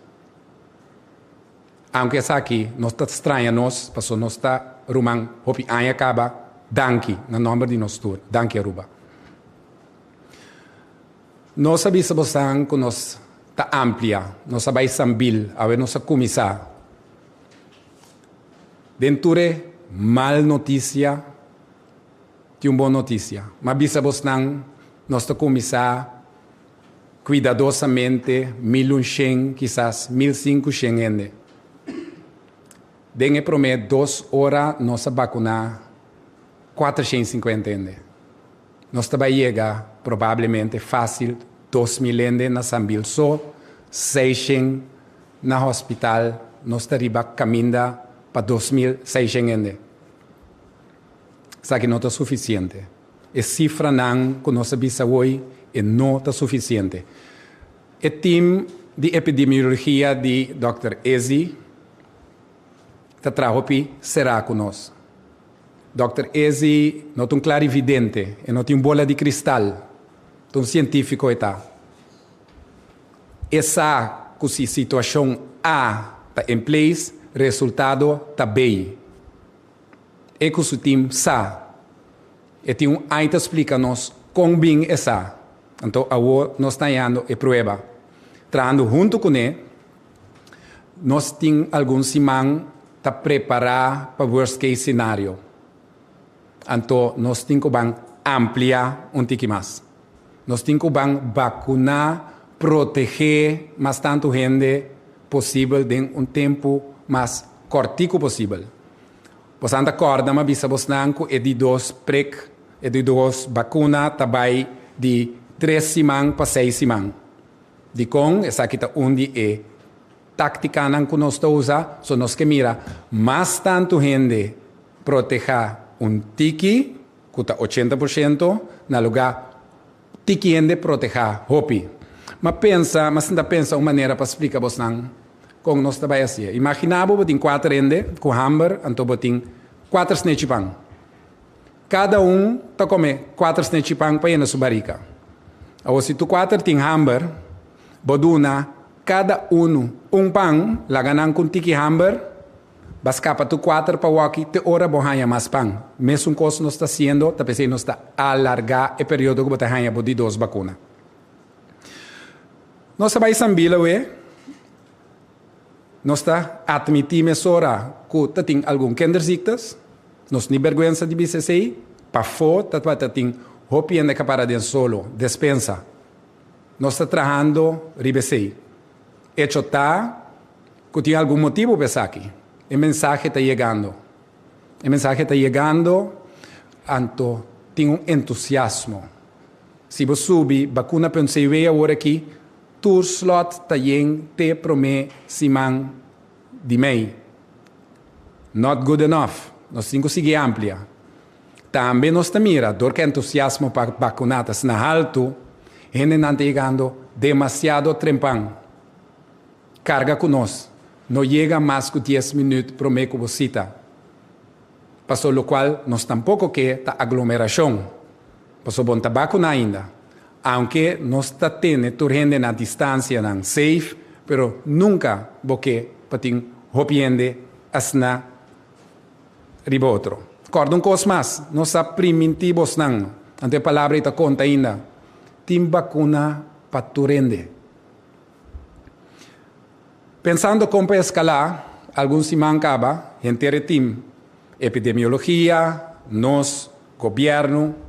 Aunke esaki no ta straña nos paso nos ta ruman hopi aña kaba, danki na nòmber di nos tur. Danki Aruba. Nos a bisa bosan ku nos ta amplia, nos a bai Sambil, awe nos a kuminsá. Den tur e mal notisia tin un bon notisia. M'a bisa bosnan nos ta kuminsá kuidadosamente 1100, kisas 1500 hende. Den e promé dos ora nos a bakuná 450 hende. Nos ta bai yega probablemente fásil 2000 hende na Sambil so, 600 na hospital, nos ta riba kaminda pa 2600 hende. Esaki no ta sufisiente. E sifranan ku nos a bisa awoi e no ta sufisiente. E tim di epidemiologia di dòkter Ezi ta traha hopi será ku nos. Dòkter Ezi no ta un klarividente, e no tin un bola di kristal, ta un sientífiko e ta. E sa ku si situashon A ta en place, resultado ta B. E ku su tim sa. E tin un aña ta splika nos kon bin e sa. Anto awor nos ta hañando e prueba. Trahando huntu kuné, Nos tin algun siman ta prepará pa worst case scenario. Anto nos tin ku ban amplia un tiki mas. Nos tin ku ban bakuná, protegé mas tantu hende posibel den un tempu mas kòrtiku posibel. Bosan ta kòrda mi a bisa bosnan ku e di dos prek, e di dos bakuna ta bai di tres siman pa seis siman. Dikon? Esaki ta un di e táktikanan ku nos ta usa, so nos ke mira mas tantu hende protehá un tiki, ku ta 80%, na lugá tiki hende protehá hopi. M'a pensa, m'a sinta pensa un manera pa splika bosnan kon nos ta bai hasié. Imaginá bo bo tin kuater hende ku hamber, anto bo tin kuater snechi pan. Kada un ta kome kuater snechi pan pa yena su barika. Awor si tur kuater tin hamber, bo duna kada unu un pan, laga nan ku un tiki hamber, ba skapa tur kuater pa wòki te ora bo haña mas pan. Mesun kos nos ta hasiendo, ta p'esei nos ta alargá e periodo ku bo ta haña bo di dos bakuna. Nos ta bai Sambila we. Nos ta atmití mesora ku ta tin algun kinderziektes. Nos ni bèrgwensa di bisa esei. Pafó ta tabata tin hopi hende ka para den solo, despensa. Nos ta trahando riba esei. Echo ta ku tin algun motibu pa esaki. E mensahe ta yegando. E mensahe ta yegando, anto tin un entusiasmo. Si bo subi bakuna.cw awor aki, Tur slot ta yen te promé siman di mei. Not good enough. Nos tin ku sigui amplia. Tambe nos ta mira, dor ku entusiasmo pa bakuná ta asina haltu, hendenan ta yegando demasiado trempan. Karga ku nos. No yega mas ku dies minüt promé ku bo sita. Paso lokual nos tampoko ke ta aglomerashon. Paso bo no ta bakuná ainda. Aunke nos ta tene tur hende na distancianan safe, pero nunca bo ke pa tin hopi hende asina riba otro. Corda un cos mas, nos a priminti bosnan, anto e palabra ei ta conta ainda, tin bacuna pa tur hende. Pensando con pa escala, algun siman caba, henter e team, epidemiologia, nos, gobierno,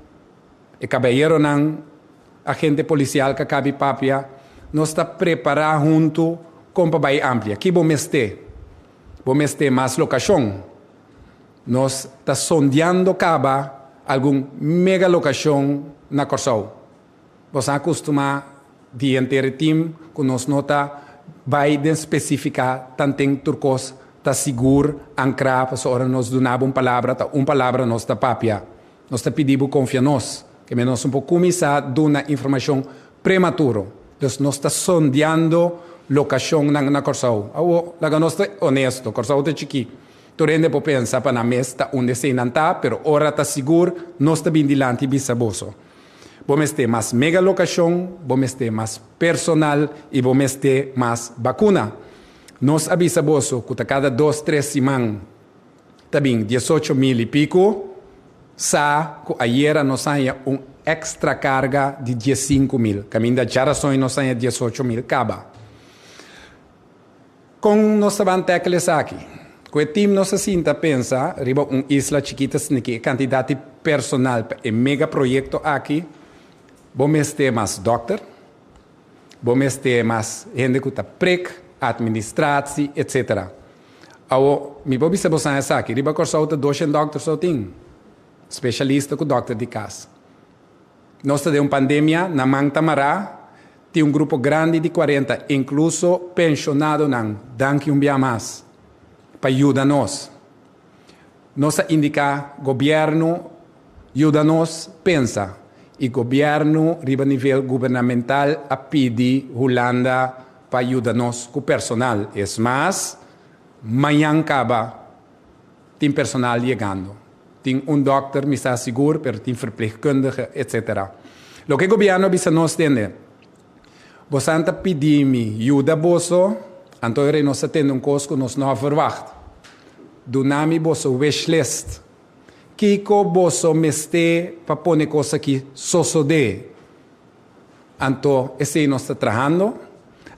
E kabayeronan, agente polisial ka kabi papia, nos ta prepará huntu kon pa bai amplia. Ki bo mester? Bo mester mas lokashon. Nos ta sondeando kaba algun mega lokashon na Kòrsou. Bo sa kustumá di henter e tim ku nos no ta bai den spesifiká tanten tur kos ta sigur ankrá pasobra ora nos duna bo un palabra ta un palabra nos ta papia. Nos ta pidi bo konfia nos, ke men nos no por kuminsá duna informashon prematuro. Dus nos ta sondeando lokashonnan na Kòrsou. Awor, laga nos ta onesto, Kòrsou ta chikí. Tur hende por pensa pa nan mes ta unda eseinan ta, pero ora ta sigur, nos ta bin dilanti bisa boso. Bo mester mas mega lokashon, bo mester mas personal i bo mester mas bakuna. Nos a bisa boso ku ta kada dos tres siman. Ta bin diesocho mil i piku, sa ku ayera nos haña un extra karga di diesinku mil, kaminda djarason nos haña 18.000 kaba. Kon nos ta ban tackle esaki? Ku e team nos a sinta pensa riba un isla chikito sniki e kantidat di personal pa e mega proyekto aki, bo mester mas dòkter, bo mester mas hende ku ta prek, administratie, etc. Awo, mi por bisa bosan esaki, riba Kòrsou ta doshen dòkter so tin, spesialista ku dòkter di kas. Nos ta den un pandemia, na man ta mará, tin un grupo grandi di kuarenta, inkluso penshonadonan, danki un bia mas, pa yuda nos. Nos a indiká gobièrnu yuda nos pensa i gobièrnu riba nivel gubernamental a pidi Hulanda pa yuda nos ku personal. Es mas, mañan kaba tin personal yegando. Tin un dòkter, mi sa sigur, pero tin verpleegkundige, etsetera. Loke gobièrnu a bisa nos tende, Bosan ta pidi mi yuda boso, anto e rei nos ta tende un kos ku nos no a verwagt. Duna mi boso wishlist. Kiko boso mester pa pone kos aki sosodé? Anto esei nos ta trahando,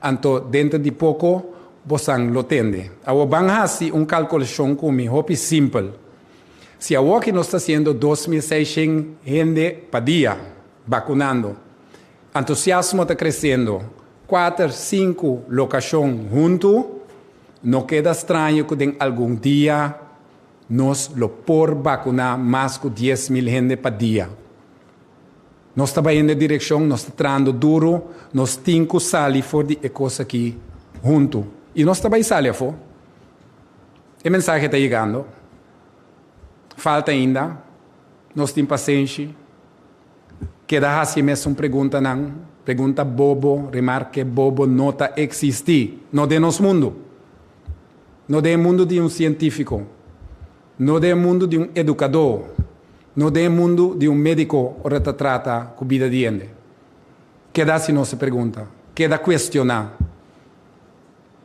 anto denter di poko bosan lo tende. Awor ban hasi un kalkulashon ku mi hopi simpel. Si awoki nos ta hasiendo 2600 hende pa dia bakunando, Entusiasmo ta kresiendo. Kuater, sinku lokashon huntu, no keda straño ku den algun dia nos lo por bakuná mas ku 10.000 hende pa dia. Nos ta bai den e direkshon, nos ta trahando duru, nos tin ku sali for di e kos aki huntu. I nos ta bai sali afó. E mensahe ta yegando. Falta ainda. Nos tin pasenshi. Keda hasi e mesun preguntanan. Pregunta bobo, remarke bobo no ta eksistí. No den nos mundu. No den e mundu di un sientífiko. No den e mundu di un edukadó. No den e mundu di un médiko ora ta trata ku bida di hende. Keda hasi nos e pregunta. Keda kuestioná.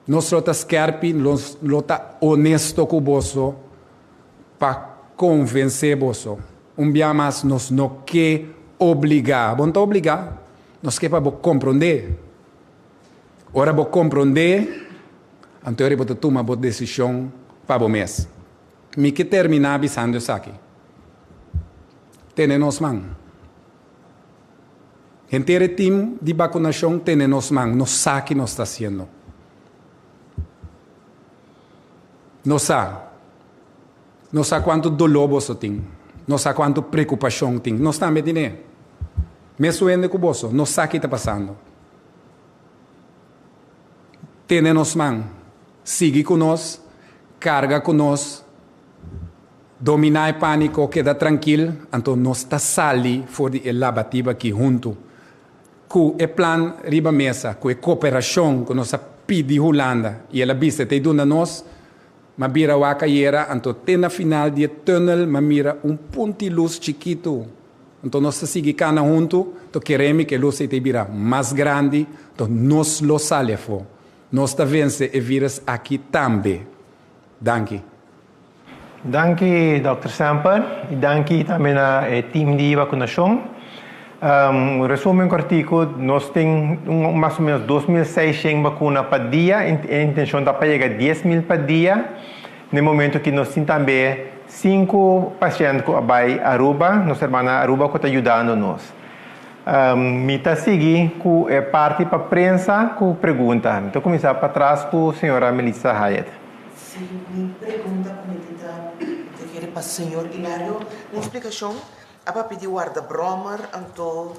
Nos lo ta skèrpi, nos lo ta onesto ku boso pa konvensé boso. Un bia mas nos no ke obligá. Bo no ta obligá. Nos ke pa bo komprondé. Ora bo komprondé, anto ora bo ta tuma bo desishon pa bo mes. Mi ke terminá bisando esaki. Tene nos man. Henter e tim di bakunashon tene nos man. Nos sa ki nos ta hasiendo. Nos sa. Nos sa kuantu doló boso tin. Nos sa kuantu preokupashon tin. Nos tambe tine. Mesun hende ku boso. Nos sa ki ta pasando. Tene nos man. Sigui ku nos. Karga ku nos. Dominá e pániko, keda trankil, anto nos ta sali for di e labatiba aki huntu. Ku e plan riba mesa, ku e koperashon ku nos a pidi Hulanda i el a bisa e ta e duna nos, m'a bira wak ayera, anto te na final di e tùnel m'a mira un punti lus chikitu. Anto nos ta sigui kana huntu, anto keremi ku e lus ei ta e bira mas grandi, anto nos lo sali afó. Nos ta vense e vírus aki tambe. Danki. Danki Dòkter Semper i danki tambe na e team di vakunashon. Un resumen kòrtiku, nos tin mas o menos 2600 bakuna pa dia, e intenshon ta pa yega 10.000 pa dia. Na e momento aki nos tin tambe sinku pashènt ku a bai Aruba, nos hermana Aruba ku ta yudando nos. Mi ta sigui ku e parti pa prensa ku pregunta. Mi ta kuminsá patras ku señora Melissa Hyatt. Si mi pregunta ku mi tin ta ta kere pa señor Hilario un splikashon a papia di warda bròmer anto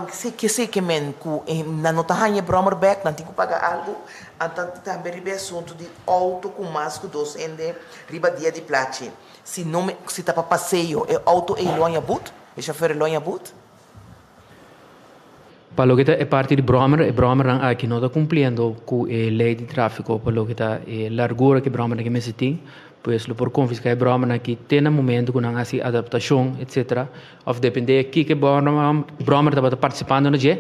si ke si ke men ku nan no ta haña e bròmer bèk nan tin ku paga algu anto tambe riba e asuntu di outo ku mas ku dos hende riba dia di plachi si no me si ta pa paseo e outo ei lo haña but e shofèr lo haña but. Pa loke ta e parti di bròmer, e bròmernan aki no ta kumpliendo ku e lei di tráfiko pa loke ta e largura ku e bròmernan aki mester tin, pues lo por konfiská e bròmernan aki te na momento ku nan hasi adaptashon etsetera òf dependé kiko e bròmer tabata partisipando na dje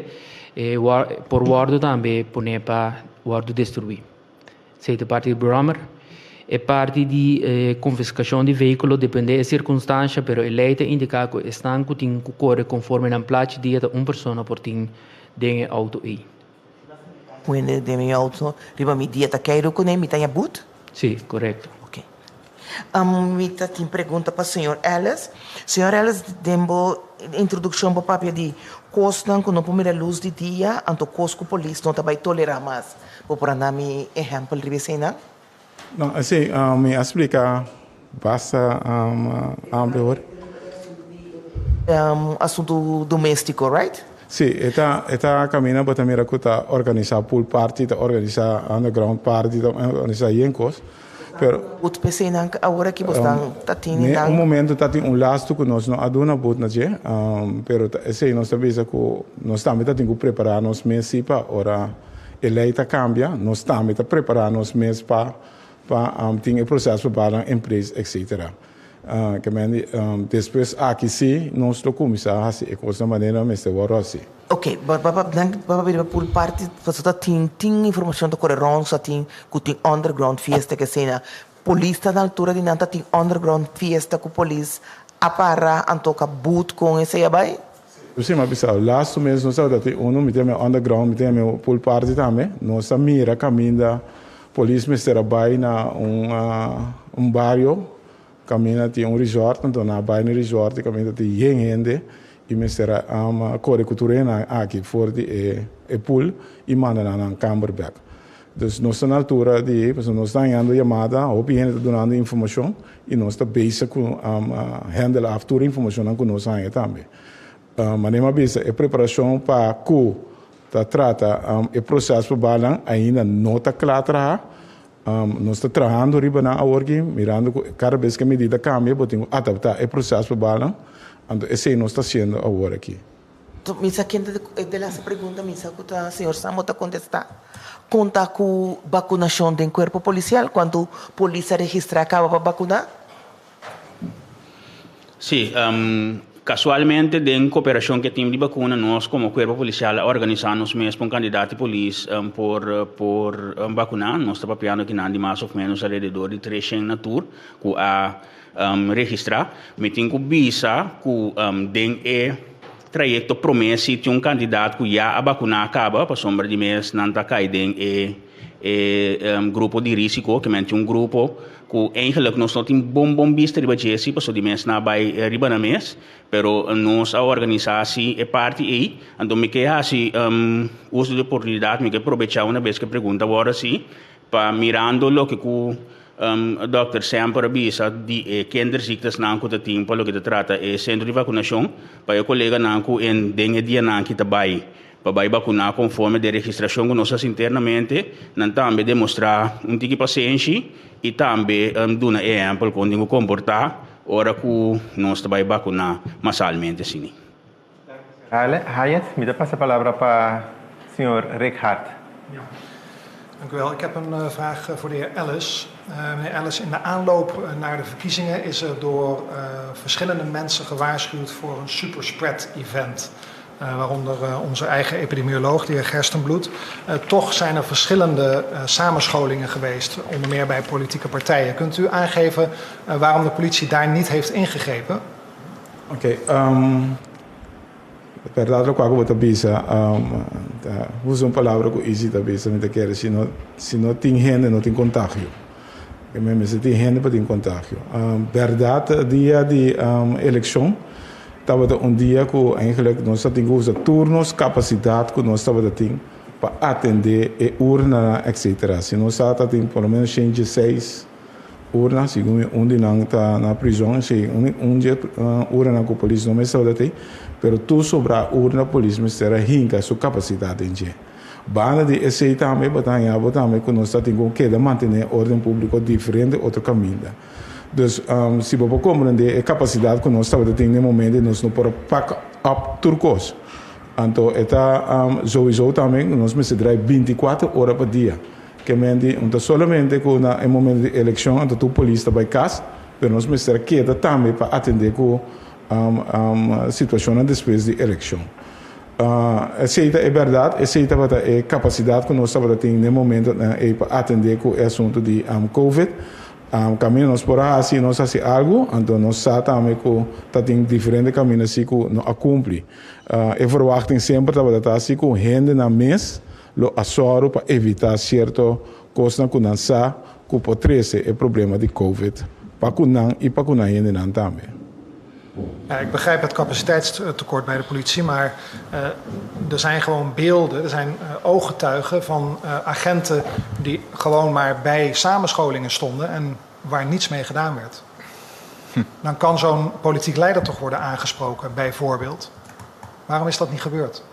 e por wòrdu tambe pone pa wòrdu destruí. Esei ta parti di brommer. E parti di e konfiskashon di vehíkulo dependé e sirkunstansha, pero e lei ta indiká ku esnan ku tin ku kore konforme nan plachi dia ta un persona por tin den e outo ei. Wende den mi outo riba mi dia ta keiru kuné mi ta ña but? Sí, korekto. Oké. Mi ta tin pregunta pa señor Ellis. Señor Ellis, den bo introdukshon bo papia di kosnan ku no por mira lus di dia, anto kos ku polis no ta bai tolerá mas. Bo por a na mi ehèmpel riba eseinan? No, sí, mi a splika basta amplio hoor. Asuntu doméstiko, right? Sí, e ta e ta kaminda bo ta mira ku ta organisá pool party, ta organisá underground party, ta organisá yen kos. Pero. But p'eseinan awor aki bo stan ta tini Ne nan. un momento ta tin un lastu ku nos no a duna but na dje, pero ta esei nos ta bisa ku nos tambe ta tin ku prepará nos mes si pa ora e lei ta kambia, nos tambe ta prepará nos mes pa pa tin e proseso pa nan in place etcetera. Ke men di despues aki si nos lo kuminsá hasi e kosnan manera mester wòrdu hasi. Ok, ba ba ba nan ba ba bira pool party pasobra ta tin tin informashon ta kore rònt sa tin ku tin underground fiesta ke asina. Polis ta na altura di nan ta tin underground fiesta ku polis a para anto ka boot kon esei a bai? Si, mi a bisa lastu mes nos tabata tin unu mi tin mi underground mi tin mi pool party tambe nos a mira kaminda polis mester a bai na un un bario Kaminda tin un resort, anto nan a bai na e resort i kaminda tin yen hende i mester a kore ku tur hendenan aki for di e pool i manda nan nan kamber bek. Dus nos ta na altura di, pasobra nos ta hañando yamada, hopi hende ta dunando informashon i nos ta bezig ku handle af tur e informashonnan ku nos haña tambe. Manera mi a bisa, e preparashon pa ku ta trata e proseso pa banan ainda no ta kla traha. Nos ta trahando riba nan awor aki, mirando ku kada bes ku e medida kambia bo tin ku adaptá e proseso pa nan, anto esei nos ta hasiendo awor aki. Mi sa ken ta e de laatste pregunta mi sa ku ta señor Samo ta kontestá. Kon ta ku bakunashon den kuerpo polisial? Kuantu polis a registrá kaba pa bakuná? Sí, casualmente den cooperacion cu e team di vacuna nos como cuerpo policial a organisa nos mes pa un candidato di polis por por vacuna. Nos ta papiando akinan di mas of menos alrededor di 300 na tur cu a registra. Mi tin cu bisa cu den e trayecto prome si tin un cantidad cu ya a vacuna caba pasobra di mes nan ta cay den e e grupo di risico, ke men tin un grupo ku eigenlijk nos no tin bon bon bista riba dje si pasobra di mes nan a bai riba nan mes, pero nos a organisa si e parti ei. Anto mi ke hasi uso di oportunidat, mi ke probecha una bes ku e pregunta wòrdu hasi pa mirando loke ku dòkter Semper a bisa di e kinderziektes-nan ku ta tin pa loke ta trata e sentro di vakunashon, pa e koleganan ku den e dianan aki ta bai Pa bai bakuná konforme de registrashon ku nos hasi internamente, nan tambe demostrá un tiki pasenshi i tambe duna e ehèmpel kon tin ku komportá ora ku nos ta bai bakuná masalmente asina. Hayat, mi ta pasa palabra pa señor Rick Hart. Ja, dank u wel. Ik heb een vraag voor de heer Ellis. Meneer Ellis, in de aanloop naar de verkiezingen is er door verschillende mensen gewaarschuwd voor een superspread event. Waaronder onze eigen epidemioloog, de heer Gerstenbluth. Toch zijn er verschillende samenscholingen geweest, onder meer bij politieke partijen. Kunt u aangeven waarom de politie daar niet heeft ingegrepen? Oké, berdad lokual ku bo ta bisa, ta usa un palabra ku Izzy ta bisa, mi ta kere si no, si no tin hende no tin kontagio. Ke men mester tin hende pa tin kontagio. Berdad dia di elekshon Tabata un dia ku eigenlijk nos ta tin ku usa tur nos kapasidat ku nos tabata tin pa atendé e urnanan etcetera. Si nos sa ta tin por lo menos shen dieseis urna, segun mi un di nan ta na prizon, si un di e urnanan ku polis no mester tabata tin, pero tur sobrá urna polis mester a hinka su kapasidat den dje. Banda di esei tambe bo ta haña bo tambe ku nos ta tin ku keda mantené órden públiko diferente otro kaminda. Dus si bo por comprende e capacidad cu nos tabata tin den momento nos no por a pack up tur cos. Anto e ta sowieso tambe cu nos mester draai binticuater ora pa dia. Ke men di no ta solamente cu na e momento di eleccion anto tur polis ta bay cas, pero nos mester a keda tambe pa atende cu situacionnan despues di eleccion. Esey ta e berdad, esey tabata e capacidad cu nos tabata tin den momentonan ey pa atende cu e asunto di covid. Kaminda nos por a hasi, nos hasi algu, anto nos sa tambe ku ta tin diferente kaminda si ku no a kumpli. E verwachting semper tabata ta si ku hendenan mes lo a sòru pa evitá sierto kosnan ku nan sa ku por trese e problema di covid pa ku nan i pa ku nan hendenan tambe. Ja, ik begrijp het capaciteitstekort bij de politie, maar er zijn gewoon beelden, er zijn ooggetuigen van agenten die gewoon maar bij samenscholingen stonden en waar niets mee gedaan werd. Dan kan zo'n politiek leider toch worden aangesproken, bijvoorbeeld. Waarom is dat niet gebeurd?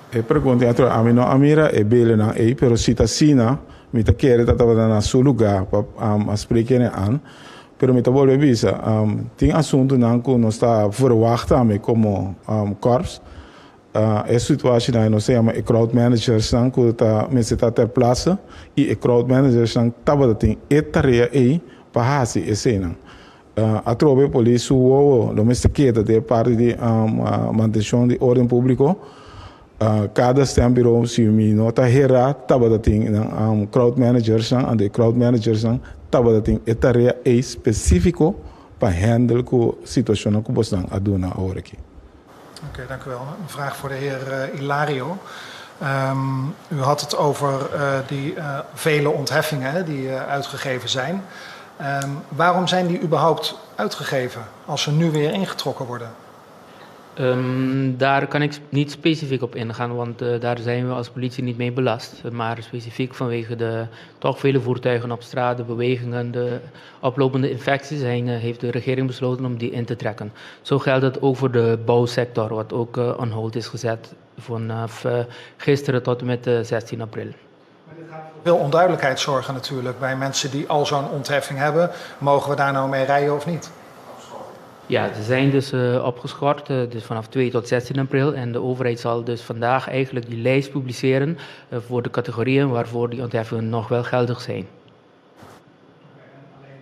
E pregunta ei ami no a mira e beeldennan ei, pero si ta asina, mi ta kere ta tabata na su lugá pa a spreek ene an. Pero mi ta bolbe bisa, tin asuntunan ku nos ta verwagt tambe komo korps. E situashinan ei nos ta yama e crowd managersnan ku ta mester ta ter place i e crowd managersnan tabata tin e tarea ei pa hasi eseinan. Atrobe polis su wowo lo mester keda den e parti di mantenshon di orden públiko. Kada stembureau, si mi no ta herá, tabata tin nan crowd managersnan, anto e crowd managersnan tabata tin e tarea ei spesífiko pa handle ku situashonnan ku bosnan a duna awor aki. Oké, dank u wel. Een vraag voor de heer Ilario. U had het over die vele ontheffingen die uitgegeven zijn. Waarom zijn die überhaupt uitgegeven als ze nu weer ingetrokken worden? Daar kan ik niet specifiek op ingaan, want daar zijn we als politie niet mee belast. Maar specifiek vanwege de toch vele voertuigen op straat, de bewegingen, de oplopende infecties, heeft de regering besloten om die in te trekken. Zo geldt het ook voor de bouwsector, wat ook on hold is gezet vanaf gisteren tot en met 16 april. Maar dit gaat voor veel onduidelijkheid zorgen natuurlijk bij mensen die al zo'n ontheffing hebben. Mogen we daar nou mee rijden of niet? Ja, ze zijn dus opgeschort, dus vanaf 2 tot 16 april. En de overheid zal dus vandaag eigenlijk die lijst publiceren voor de categorieën waarvoor die ontheffingen nog wel geldig zijn.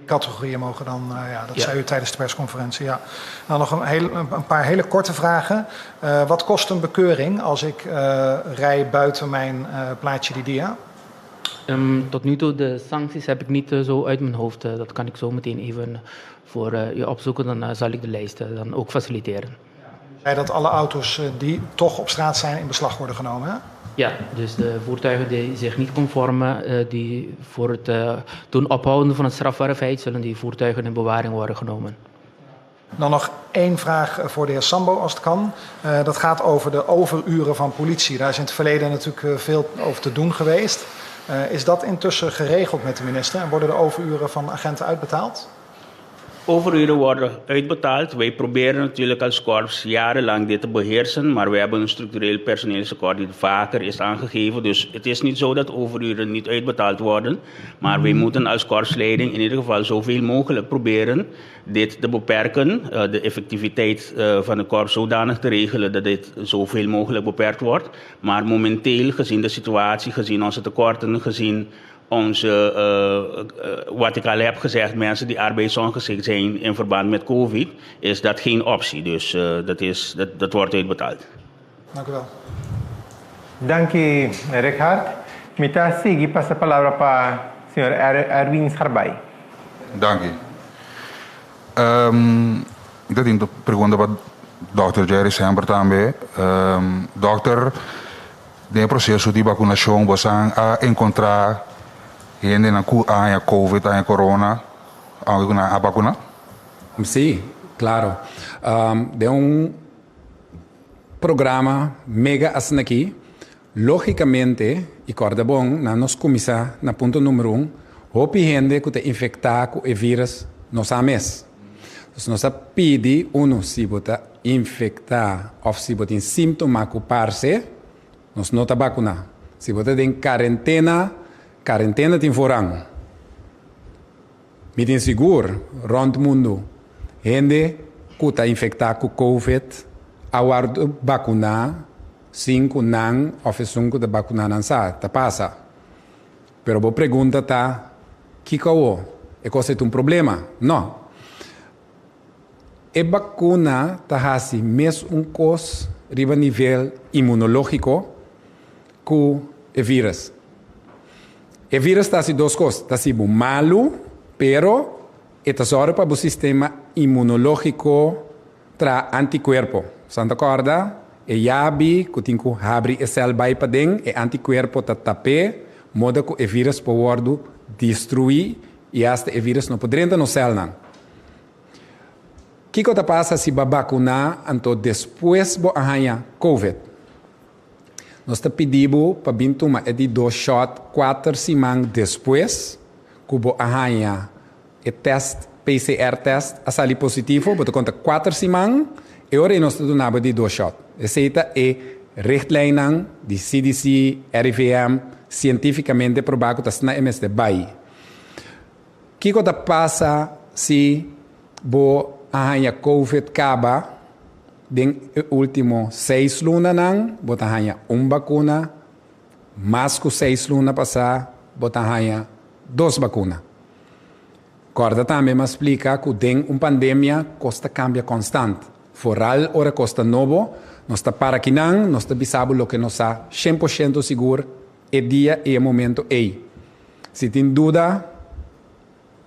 Categorieën mogen dan, ja, dat zei u tijdens de persconferentie. Ja. Dan nog een paar hele korte vragen. Wat kost een bekeuring als ik rij buiten mijn plaatje di dia? Tot nu toe, de sancties heb ik niet zo uit mijn hoofd. Dat kan ik zo meteen even voor u opzoeken. Dan zal ik de lijst dan ook faciliteren. Zei dat alle auto's die toch op straat zijn in beslag worden genomen, hè? Ja, dus de voertuigen die zich niet conformen, die voor het doen ophouden van het strafbare feit, zullen die voertuigen in bewaring worden genomen. Dan nog één vraag voor de heer Sambo, als het kan. Dat gaat over de overuren van politie. Daar is in het verleden natuurlijk veel over te doen geweest. Is dat intussen geregeld met de minister en worden de overuren van agenten uitbetaald? Overuren worden uitbetaald. Wij proberen natuurlijk als korps jarenlang dit te beheersen, maar we hebben een structureel personeelstekort die vaker is aangegeven. Dus het is niet zo dat overuren niet uitbetaald worden, maar wij moeten als korpsleiding in ieder geval zoveel mogelijk proberen dit te beperken, de effectiviteit van de korps zodanig te regelen dat dit zoveel mogelijk beperkt wordt. Maar momenteel, gezien de situatie, gezien onze tekorten, gezien onze, wat ik al heb gezegd, mensen die arbeidsongeschikt zijn in verband met COVID, is dat geen optie. Dus dat wordt uitbetaald. Dank u wel. Dank u, Richard. Mi ta sigui pasa palabra pa señor Erwin Scharbaai. Dank u. Ik tin un pregunta pa Dr. Jerry Semper tambe. Dokter, den proseso di vakunashon, bo a enkontrá hende ku a COVID, a corona, aunke a vakuná? Si, klaro. Den un programa mega asina aki, lógikamente, i kòrda bon, na nos kuminsá na punto number 1, hopi hende ku ta infektá ku e vírùs no sa mes. Anto, nos a pidi, uno, si bo ta infektá òf si bo tin síntoma ku parse, nos no ta vakuná. Si bo ta den kuarentena, kuarentena tin voorrang. Mi tin sigur, rònt mundu, hende ku ta infektá ku COVID, a wòrdu vakuná, sin ku nan òf esun ku ta vakuná nan sa, ta pasa. Pero bo pregunta ta, kiko e kos ta un problema? No. E vakuna ta hasi mes un kos riba nivel imunológiko ku e vírùs. E vírùs ta hasi dos kos, ta hasi malu, pero e ta sòru pa e sistema imunológiko traha antikuerpo. Santa kòrda, e yabi, ku tin ku habri e sèl bai paden, e antikuerpo ta tap'é, moda ku e vírùs por wòrdu destruí i asta e vírùs no por drenta na sèl. Kiko ta pasa si bo vakuná anto despues bo haña COVID? Nos ta pidi pa bin tuma e di dos shot 4 siman despues ku bo haña e test PCR test a sali positivo, bo ta konta 4 siman i ora nos ta duna di dos shot. Esei ta e richtlijnen di CDC, RIVM, sientífikamente probá ku ta asina mester bai. Kiko ta pasa si bo haña COVID kaba den último 6 lunanan, bo ta haña un vakuna, mas ku 6 luna pasá, bo ta haña dos vakuna. Kòrda tambe m'a splika ku den un pandemia kos ta kambia konstante. Vooral ora kos ta nobo, nos ta para akinan, nos ta bisa bo loke nos sa 100% sigur e dia i e momento ei. Si tin duda,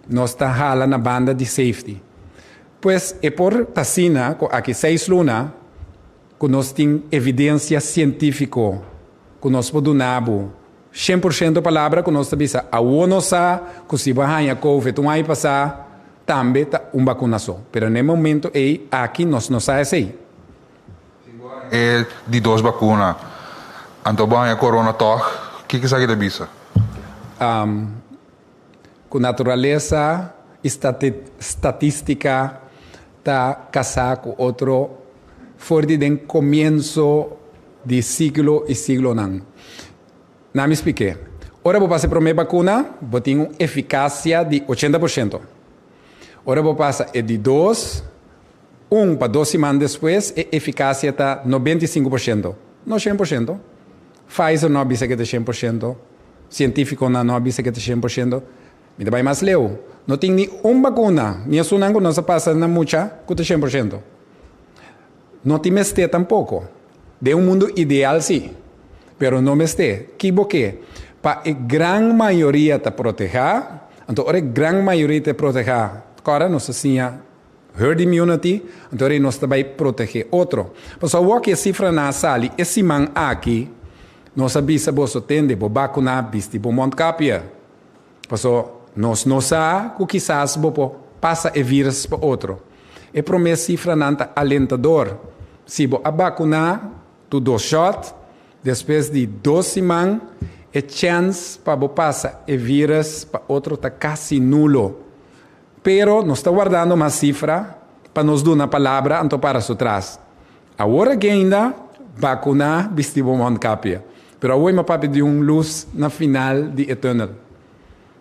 nos ta hala na banda di safety. Pues e por ta asina ku aki 6 luna ku nos tin evidensia sientífiko ku nos por duna 100% palabra ku nos ta bisa awor nos sa ku si bo haña COVID un aña pasá tambe ta un vakuna so. Pero na e momento ei aki nos no sa esei. E di dos vakuna. Anto bo haña corona toch, kiko esaki ta bisa? Ku naturalesa i statístika ta kasá ku otro for di den komienso di siglo i siglonan. Laga mi splika. Ora bo pasa e promé vakuna, bo tin un efikasia di 80%. Ora bo pasa e di dos, 1 pa 2 siman despues, e efikasia ta 95%. No 100%. Pfizer no a bisa ku ta 100%. Sientífikonan no a bisa ku ta 100%. Mi ta bai mas leu. No tin ni un bakuna, ni esunnan ku nos a pasa na mucha, ku ta 100%. No tin mester tampoko. Den un mundu ideal sí, pero no mester. Ki bo ke? Pa e gran mayoria ta protehá, anto ora e gran mayoria ta protehá, kòrda nos a siña herd immunity, anto ora ei nos ta bai protegé otro. Pasobra awor ku e sifranan a sali e siman aki, nos a bisa boso tende, bo bakuná, bisti bo mondkapje. Paso nos no sa ku kisas bo por pasa e vírus pa otro. E promé sifranan ta alentador. Si bo a bakuná tur dos shòt, despues di dos siman e chèns pa bo pasa e vírus pa otro ta kasi nulo. Pero nos ta wardando mas sifra pa nos duna palabra anto para su tras. Awor aki ainda bakuná bisti bo mondkapje. Pero awor mi a papia di un lus na final di e tunnel.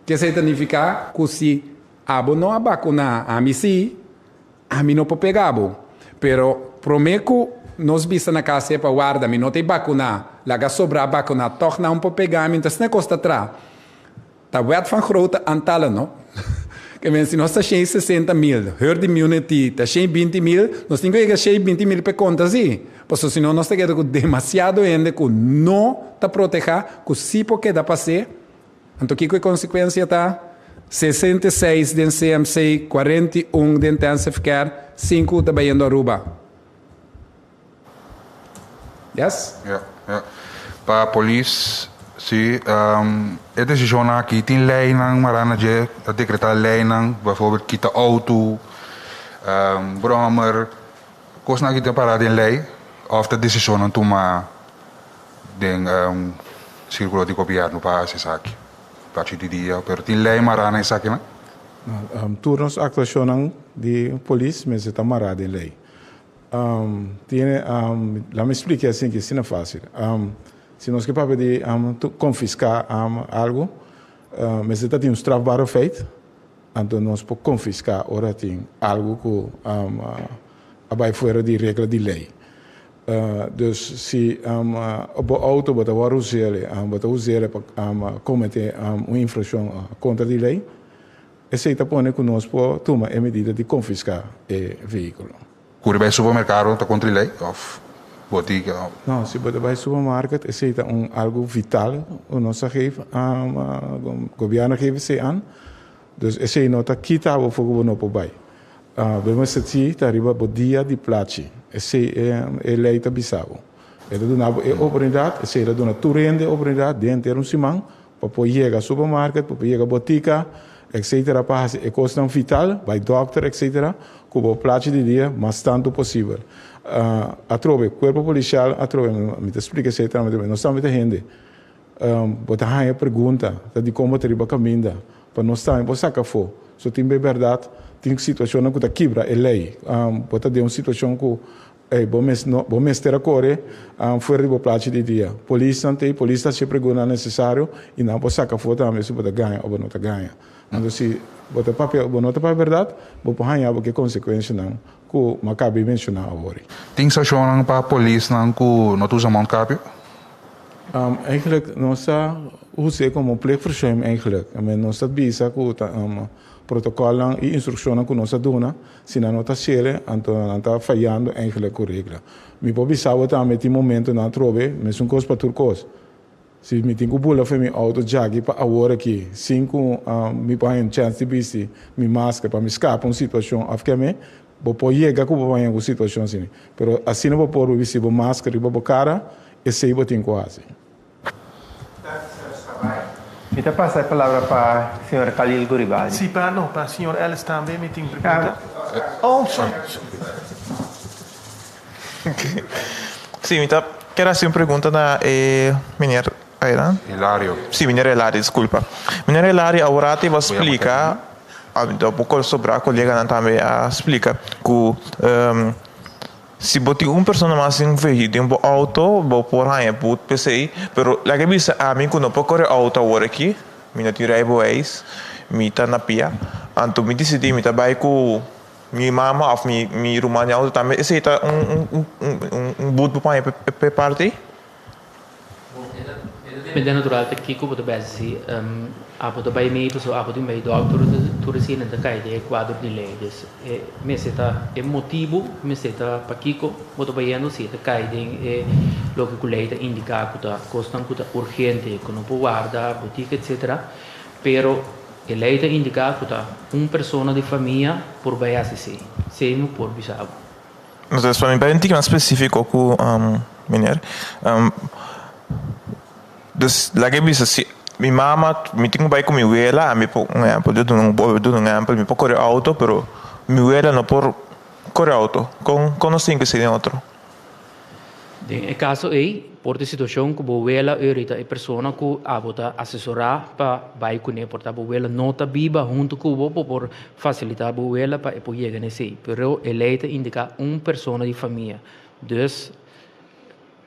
Kesei ta nifiká ku si abo no a bakuná, ami sí, ami no por pega bo. Pero promé ku nos bisa na kas e pa warda mi no ta e bakuná, laga sobrá bakuná tòg nan por pega mi, entonces na e kos ta tra. Ta wet van grote aantallen, no? Ke men si nos ta 160 mil, herd immunity ta 120 mil, nos tin ku yega 120 mil p'e konta si. Pasobra si no nos ta keda ku demasiado hende ku no ta protehá, ku si por keda pas'é. Anto kiko e konsekuensia ta? 66 den CMC, 41 den intensive care, 5 ta bayendo Aruba. Yes? Ja, ja. Pa polis, si, e desishonnan aki tin leinan mará na dje, ta dekretá leinan, bijvoorbeeld kita outo, bròmer, kosnan aki ta pará den lei òf ta desishonnan tumá den sirkulo di gobièrnu pa hasi esaki? Plachi di dia, pero tin lei mará na esakinan? Tur nos aktuashonnan di polis mester ta mará den lei. Tiene, laat me explica asin ki asina fácil. Si nos ke papia di confisca algo, mester ta tin un strafbare feit, anto nos por confisca ora tin algo ku a bai fuera di regla di ley. Dus si bo auto bo ta wòrdu us'el, bo ta us'el pa comete un infraccion contra di ley, Esei ta pone ku nos por tuma e medida di konfiská e vehíkulo. Kuri bai supermerkado ta kontra e lei òf botika? No, si bo ta bai supermarket esei ta un algu vital ku nos a geef, gobièrnu a geef esei an. Dus esei no ta kita bo for ku bo no por bai. Bo mester si ta riba bo dia di plachi. Esei e lei ta bisa bo. E ta duna bo e oportunidat, esei ta duna tur hende e oportunidat den henter un siman Pa por yega supermarket, pa por yega botica, etc. Pa haci e cosnan vital, bay dokter, etc. Cu bo plachi di dia mas tanto posibel. Atrobe, cuerpo policial atrobe, mi ta splica esey tambe, nos tambe ta hende. Bo ta haya pregunta, ta dicon bo ta riba caminda, pa nos tambe por saca afo. So tin be berdad, tin situacionnan cu ta kibra e ley. Bo ta den un situacion cu Ey, bo mes no, bo mester a kore fuera di bo plachi di dia. Polisnan ta ey, polis ta haci preguntanan necesario y nan por saca afo tambe si bo ta gaña o bo no ta gaña. Anto si bo ta papia o bo no ta papia berdad, bo por haña bo ke consecuencianan cu mi a caba di menciona awor. Tin sancionnan pa polisnan cu no ta usa mondkapje? Eigenlijk nos ta us'e como plichtverzuim eigenlijk. I mean, nos ta bisa cu ta protocolnan y instruccionnan cu nos a duna, Si nan no ta sere, anto nan ta fayando eigenlijk ku regla. Mi por bisa bo tambe tin momentonan atrobe, mesun kos pa tur kos. Si mi tin ku bula for mi outo djaki pa awor aki, sin ku mi por haña un chèns di bisti mi masker pa mi skapa un situashon òf keme, bo por yega ku bo por haña un situashon asina. Pero asina bo por bisti bo masker riba bo kara, esei bo tin ku hasi. Mi ta pasa e palabra pa señor Khalil Guribali. Si, pa no, pa señor Ellis tambe mi tin pregunta. Oh, sorry. Si, mi ta kier hasi un pregunta na e meneer Aidan. Hilario. Si, meneer Hilario, disculpa. Meneer Hilario, awor a splika, a poko sobra koleganan tambe a splika ku Si bo tin un persona mas den vehi den bo auto, bo por haña but p'esei, pero laga bisa ami ku no por kore auto awor aki, mi no tin rijbewijs, mi ta na pia, anto mi disidí mi ta bai ku mi mama òf mi mi ruman den auto tambe, esei ta un un un but bo por haña p'e parti ei? Bon, e ta. Depende natural ta kiko bo ta besi si abo ta bai mee pasobra abo tin bai dokter tur esei ta kai den e kuadro di lei. Dus e mester ta e motibu mester ta pakiko bo ta bayendo si ta kai den e loke ku lei ta indiká ku ta kosnan ku ta urgente ku no por warda botika etsetera. Pero e lei ta indiká ku ta un persona di famia por bai hasi esei. Esei mi por bisa abo. Entonces pa mi bai un tiki mas spesífiko ku meneer. Dus laga e bisa si mi mama mi tin ku bai ku mi wela ami por un ehèmpel yo duna un duna un ehèmpel mi por kore outo pero mi wela no por kore outo kon kon nos tin ku esei den otro? Den e kaso ei, por ta situashon ku bo wela ori ta e persona ku abo ta asesorá pa bai kuné. Por ta bo wela no ta biba huntu ku bo, bo por fasilitá bo wela pa e por yega na esei. Pero e lei ta indiká un persona di famia. Dus,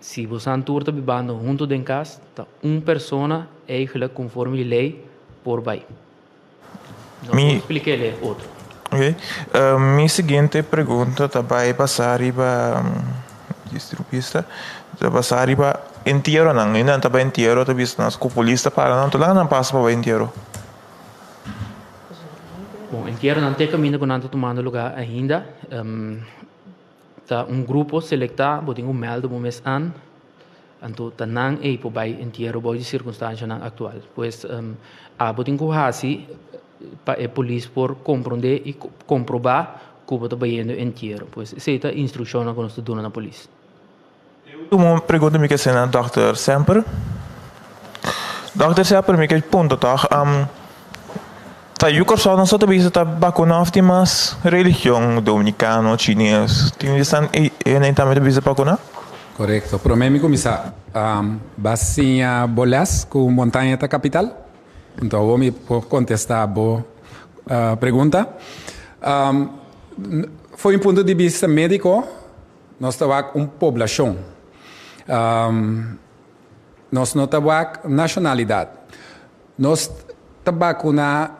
si bosan tur ta bibando huntu den kas, ta un persona eigelijk konforme di lei por bai. No Mi por splik'é otro. Ok. Mi siguiente pregunta ta bai basá riba distribista, ta basá riba entieronan. Hende nan ta bai entiero ta bisa nos ku polis ta para nan, tur laga nan pasa pa bai entiero. Bon, entieronan te kaminda ku nan ta tumando lugá ainda. Ta un grupo selektá, bo tin ku mèldu bo mes an, anto ta nan ei por bai entiero bou di sirkunstanshanan aktual. Pues abo tin ku hasi pa e polis por komprondé i komprobá ku bo ta bayendo entiero. Pues esei ta instrukshonnan ku nos ta duna na polis. E ultimo pregunta mi ke hasi na dòkter Semper. Dòkter Semper mi ke punta tòg, ta yu Kòrsou nan so ta bisa ta bakuna òf tin mas religion, dominikano, chines, tin di esnan ei nan tambe ta bisa bakuna? Korekto. Promé mi kuminsá ba siña bo lès ku Montaña ta kapital. Anto awor mi por kontestá bo pregunta. For un punto di bista médiko. Nos ta wak un poblashon. Nos no ta wak nashonalidat. Nos ta bakuná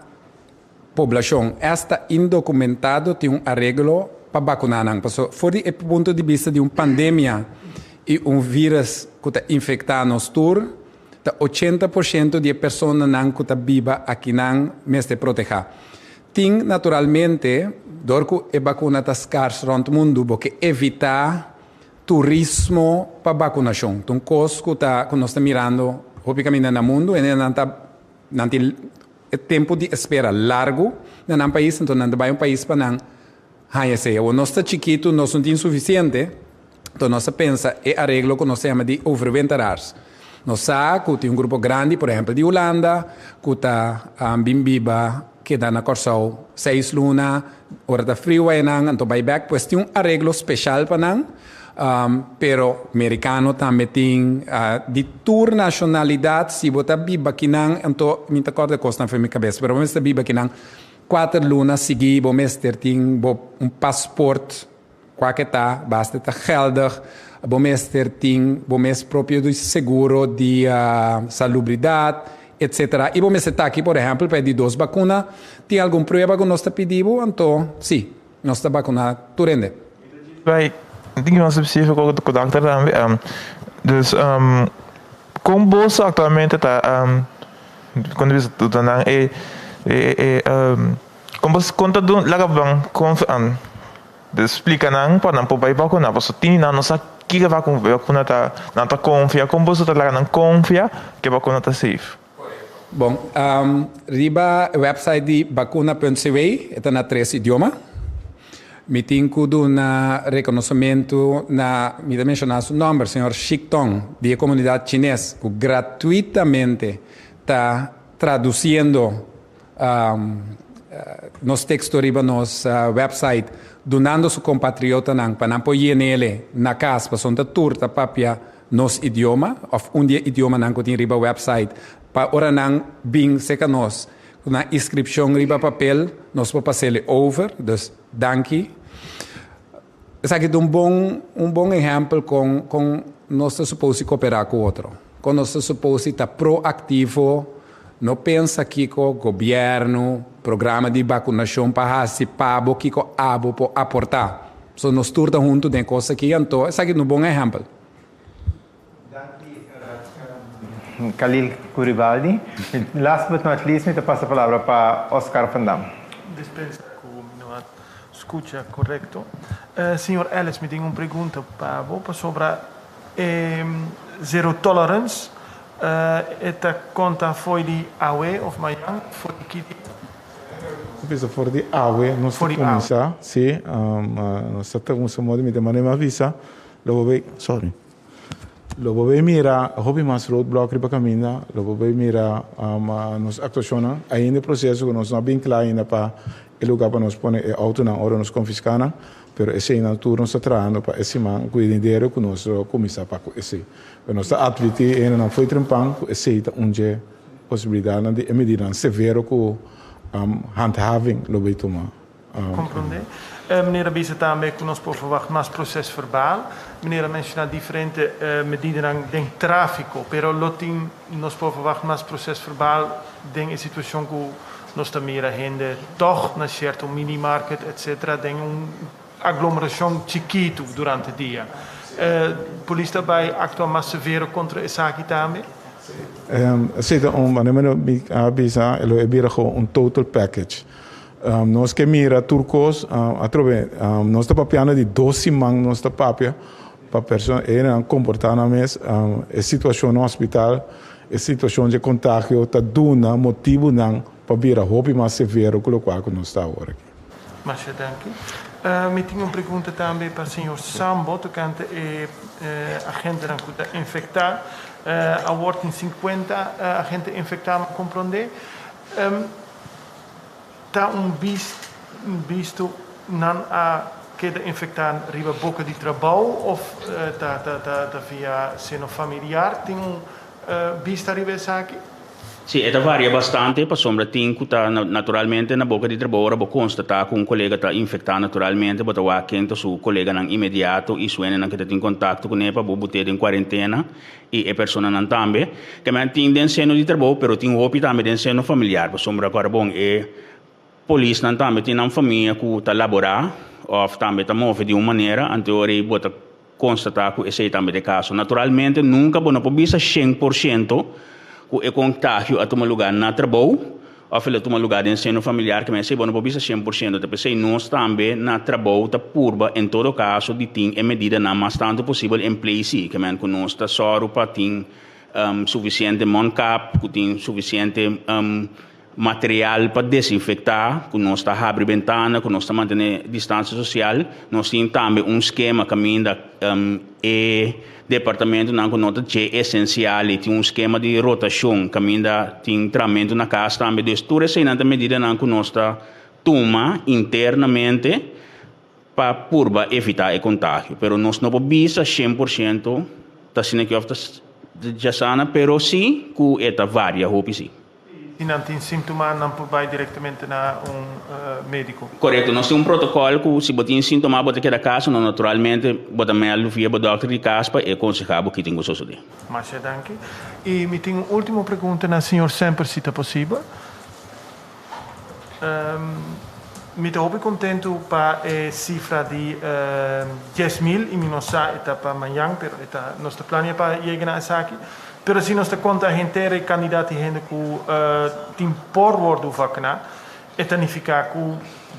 poblashon. Esta indokumentado tin un areglo pa bakuná nan. Pasobra for di e punto di bista di un pandemia i un vírus ku ta infektá nos tur, ta 80% di e personanan ku ta biba akinan mester protehá. Tin naturalmente, dor ku e bakuna ta skars rònt mundu, bo ke evitá turismo pa bakunashon. Ta un kos ku ta ku nos ta mirando hopi kaminda na mundu, hendenan ta nan tin e tempu di espera largu na nan pais, anto nan ta bai un pais pa nan haña esei. Awor nos ta chikitu, nos no tin sufisiente, anto nos a pensa e areglo ku nos ta yama di overwinteraars. Nos sa ku tin un grupo grandi, por ehèmpel di Hulanda, ku ta bin biba keda na Kòrsou seis luna, ora ta friu einan, anto bai bèk. Pues tin un areglo speshal pa nan, pero merikano tambe tin di tur nashonalidat. Si bo ta biba kinan, anto mi ta kòrda e kosnan for mi kabes, pero bo mester biba kinan kuater luna sigui, bo mester tin bo un pasport. Kua ke ta, basta ta geldig, bo mester tin bo mes propio di seguro di salubridat, etcetera. I bo mester ta aki, por ehèmpel, pa e di dos bakuna. Tin algun prueba ku nos ta pidi bo? Anto, si, nos ta bakuná tur hende. Bai, tin mas spesífiko ku dòkter tambe. Dus, kon boso aktualmente ta, kon ta bisa, ta nan e, e, kon bo, kon ta dun, laga ban konfi, Splika nan pa nan por bai bakuna, pasobra tin di nan no sa kiko bakuna ta, nan ta konfia, kon boso ta laga nan konfia ku e bakuna ta safe? Bon, riba e website di bakuna punt cw e ta na tres idioma. Mi tin ku duna rekonosementu na, mi ta menshoná su nòmber, señor Shik Tong di e komunidat chines ku gratuitamente ta tradusiendo nos teksto riba nos website dunando su kompatriotanan pa nan por yen'ele na kas pasobra ta tur ta papia nos idioma òf un di e idiomanan ku tin riba website pa ora nan bin serka nos ku nan inskripshon riba papel nos por pas'ele over. Dus danki. Esaki ta un bon un bon ehèmpel kon kon nos ta supos di koperá ku otro, kon nos ta supos di ta proaktivo, no pensa kiko gobièrnu, programa di bakunashon pa hasi pa bo, kiko abo por aportá. So nos tur ta huntu den e kos aki, anto esaki ta un bon ehèmpel. Danki Kalil Curibaldi. Last but not least mi ta pasa palabra pa Oscar van Dam. Dispensa ku mi no a skucha korekto. Señor Ellis, mi tin un pregunta pa bo pasobra e zero tolerance e ta konta fo'i di awe òf mañan, fo'i di ki dia? Bisa for di awe nos ta kuminsá, si, nos ta kuminsá moda mi ta manda mi avisa lo bo bay, sorry. Lo bo bay mira hopi mas roadblock riba caminda, lo bo bay mira nos actuacionnan. Ainda e proceso cu nos no a bin cla ainda pa e lugar pa nos pone e autonan ora nos confisca nan, pero eseynan tur nos ta trahando pa e siman cu venidero cu nos lo cuminsa pa cu esey. Pero nos ta adverti e hendenan fo'i trempan cu esey ta un dje posibilidadnan di e medidanan severo cu handhaving lo bay tuma. Comprende. Meneer a bisa tambe cu nos por verwacht mas proces verbaal. Meneer a menciona diferente medidanan den trafico, pero lo tin nos por verwacht mas proces verbaal den e situacion cu nos ta mira hende toch na cierto minimarket etc. Den un aglomeracion chikito durante dia. Polis ta bay actua mas severo contra esaki tambe? Esey ta un, manera mi a bisa, lo e bira gewoon un total package. Nos ke mira tur kos atrobe. Nos ta papiando di dos siman nos ta papia pa persona e hendenan komportá nan mes. E situashon na hospital, e situashon dje kontagio ta duna motibunan pa bira hopi mas severo ku lokual ku nos ta awor aki. Masha danki. Mi tin un pregunta tambe pa señor Sambo tokante e agentenan ku ta infektá. Awor tin sinkuenta agente infektá, mi a komprondé. Ta un bisto nan a keda infecta riba boca di trabou of ta via seno familiar? Tin un bista riba esaki? Sí, e ta varia bastante pasobra tin cu ta naturalmente na boca di trabou ora bo constata cu un colega ta infecta naturalmente bo ta wak ken ta su coleganan inmediato y su hendenan cu ta tin contacto cune pa bo bute den cuarentena I e personanan tambe. Ke men tin den seno di trabou, pero tin hopi tambe den seno familiar. Pasobra ku bon e polisnan tambe tin nan famia ku ta laborá òf tambe ta move di un manera, anto ora ei bo ta konstatá ku esei tambe ta e kaso. Naturalmente nunka bo no por bisa 100% ku e kontagio a tuma lugá na trabou. Of el a tuma lugar den seno familiar ke mester bo no por bisa 100%. Ta p'esei nos tambe na trabou ta purba en todo kaso di tin e medidanan mas tantu posibel en place ke men ku nos ta sòru pa tin sufisiente mondkap, ku tin sufisiente material pa desinfektá, ku nos ta habri bentana, ku nos ta mantené distansia sosial. Nos tin tambe un skema kaminda e Departamentonan ku no ta dje esensial i tin un skema di rotashon kaminda tin tramentu na kas tambe. Dus tur eseinan ta medidanan ku nos ta tuma internamente pa purba evitá e kontagio. Pero nos no por bisa 100% ta asina ki òf ta djasana, pero sí ku e ta varia hopi sí. Si nan tin síntoma nan por bai direktamente na un médiko. Korekto, nos tin un protokòl ku si bo tin síntoma bo ta keda kas, no naturalmente bo ta mèldu via bo dòkter di kas pa e konsehá bo ki tin ku sosodé. Masha danki. I mi tin un último pregunta na señor Semper si ta posibel. Mi ta hopi kontentu pa e sifra di 10.000 i mi no sa e ta pa mañan pero e ta nos ta plania pa yega na esaki. Pero si nos ta konta henter e kandidat di hende ku tin por wordu vakuná, e ta nifiká ku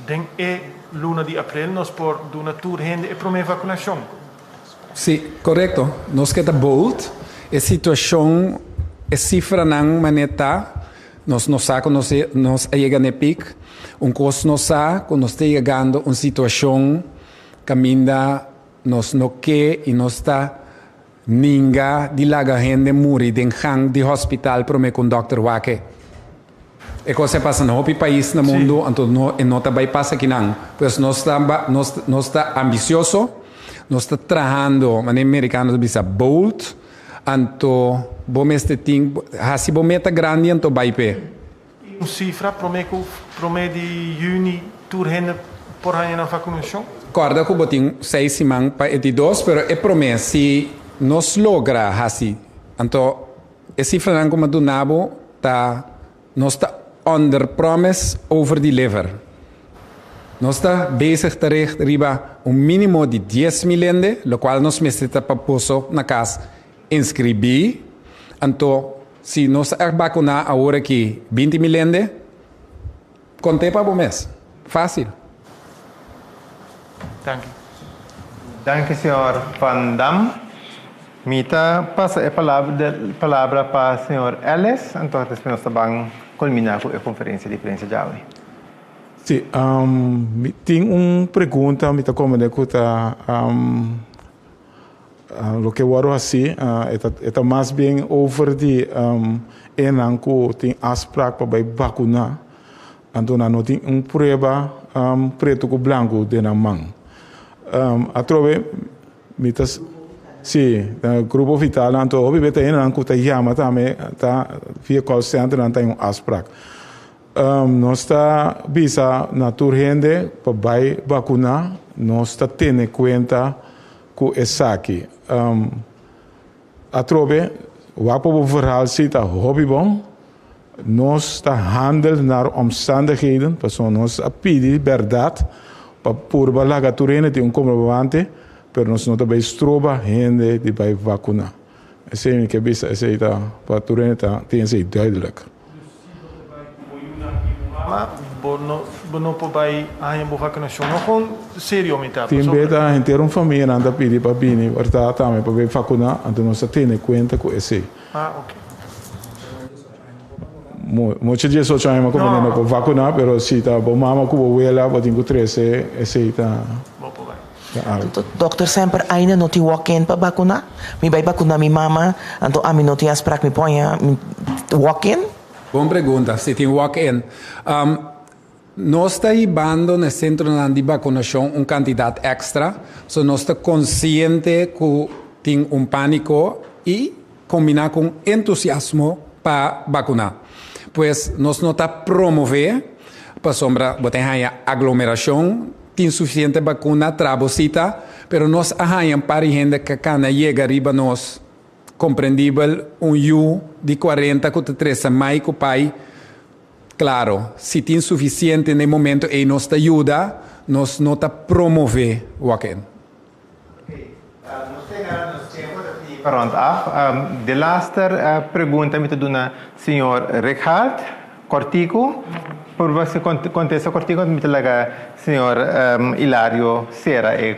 den e luna di aprel nos por duna tur hende e promé vakunashon. Sí, korekto. Nos ke ta bold. E situashon, e sifranan manera ta, nos no sa ku nos nos a yega na e pik. Un kos nos sa ku nos ta yegando un situashon kaminda nos no ke i nos ta Ninga di laga hende muri den gang di hospital prome ku un dokter wak e. E kos a pasa na hopi pais na mundu, anto no e no ta bai pasa akinan. Pues nos ta nos nos ta ambisioso, nos ta trahando, manera e merikano ta bisa bold, anto bo mester tin hasi bo meta grandi anto bai p'e. Un sifra prome ku prome di yüni tur hende por haña nan vakunashon. Kòrda ku bo tin seis siman pa e di dos, pero e prome si nos logra hasi, anto e sifranan ku mi a duna bo ta nos ta under promise over deliver. Nos ta bezig ta richt riba un minimo di 10.000 hende, lokual nos mester ta pa boso na kas. inskribí, anto si nos a bakuná awor aki 20.000 hende, kont'é pa bo mes. Fásil. Danki. Danki señor Van Dam. Mi ta pasa e palabra pa señor Ellis, anto despues nos ta ban kulminá ku e konferensia di prensa djawe. Sí, mi tin un pregunta mi ta komprende ku ta loke wòrdu hasí e ta mas bien over di enan ku tin afsprak pa bai bakuná, anto nan no tin un prueba pretu ku blanku den nan man. Atrobe mi ta sí, Grupo Vital anto hopi bes ta hendenan ku ta yama tambe ta via call center nan ta un afsprak. Nos ta bisa na tur hende pa bai bakuná, nos ta tene kuenta ku esaki. Atrobe, wak pa bo verhaal si ta hopi bon. Nos ta handel naar omstandigheden, pasobra nos a pidi bèrdat pa purba laga tur hende tin un komprobante, pero nos no ta bai stroba hende di bai vakuná. Esei mi ke bisa, esei ta pa tur hende ta tin esei duidelijk. Ma bo no bo no por bai haña bo vakunashon. No kon serio mi ta Tin pasobra. bes ta henter un famia nan ta pidi pa bini wèrta tambe pa bai vakuná, anto nos ta tene kuenta ku esei. Ah oke. Mucha 18 aña ma no por vakuná, pero si ta bo mama ku bo wela bo tin ku trese esei ta. Bo por bai. Anto dokter semper ainda no tin walk in pa bakuna? Mi bai bakuna mi mama, anto ami no tin afsprak mi poña walk in? Bon pregunta, si tin walk in. Nos ta hibando na e sentronan di bakunashon un kantidat èkstra, so nos ta konsiente ku tin un pániko i kombiná ku un entusiasmo pa bakuná. Pues nos no ta promové pasobra bo ta haña aglomerashon. Tin suficiente vacuna, traha bo cita, pero nos a haña un par di hende cu cana yega riba nos. Comprendibel, un yu di 40 cu ta trece mai cu pai, claro, si tin suficiente na e momento ey nos ta yuda, nos no ta promove walk-in. Nos ta yega nos tempo ta pidi pa rond af. De laster pregunta mi ta duna señor Righard kortiku. Por bo kontesta kortiku anto mi ta laga señor Hilario sera e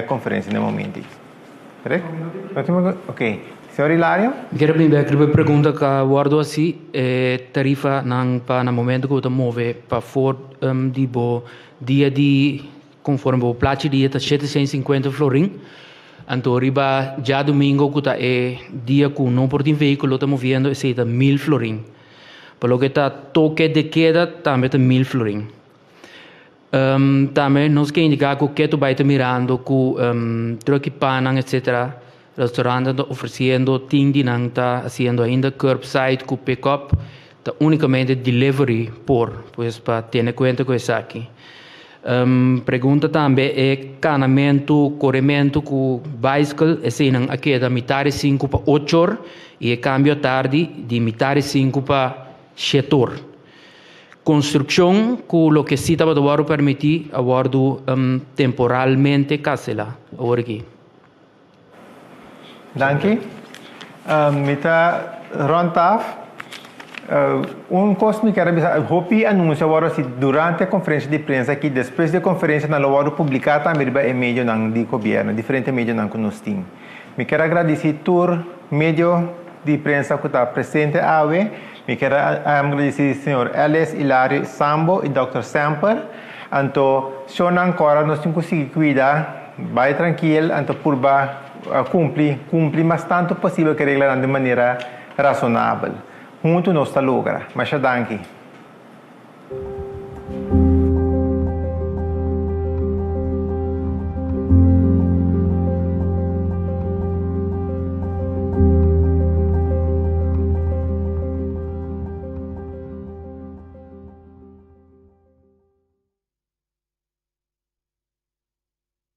konferensia na e momento ei. Rick? No tin pregunta? Ok. Señor Hilario? Mi kier a bini bek riba e pregunta ku a wòrdu hasi, e tarifanan pa na momento ku bo ta move pafor di bo dia di Konforme bo plachi dia ta 750 florin, anto riba djadumingo ku ta e dia ku no por tin vehíkulo ta moviendo esei ta 1000 florin. Pa loke ta toke de keda tambe ta 1000 florin. Tambe nos ke indiká ku ketu bai ta mirando ku truck i pannan etsetera, restaurantnan ta ofresiendo, tin di nan ta hasiendo ainda curbside ku pick up, ta únikamente delivery por, pues pa tene kuenta ku esaki. Pregunta tambe e kanamentu, korementu ku baiskel, eseinan a keda mitar di sinku pa ochor i e kambio atardi di mitar di sinku pa shetor. Konstrukshon ku loke si tabata wòrdu permití a wòrdu temporalmente kanselá awor aki. Danki. Mi ta rond af. Un kos mi kier a bisa, hopi anunsio a wòrdu hasi durante e konferensia di prensa aki, despues di e konferensia nan lo wòrdu publiká tambe riba e medionan di gobièrnu, diferente medionan ku nos tin. Mi kier a gradisí tur medio di prensa ku ta presente awe. Mi kier a gradisí señor Ellis, Hilario Sambo i dòkter Semper. Anto, shownan kòrda nos tin ku sigui kuida. Bai trankil, anto purba kumpli, kumpli mas tantu posibel ku e reglanan di manera rasonabel. Huntu nos ta logra. Masha danki.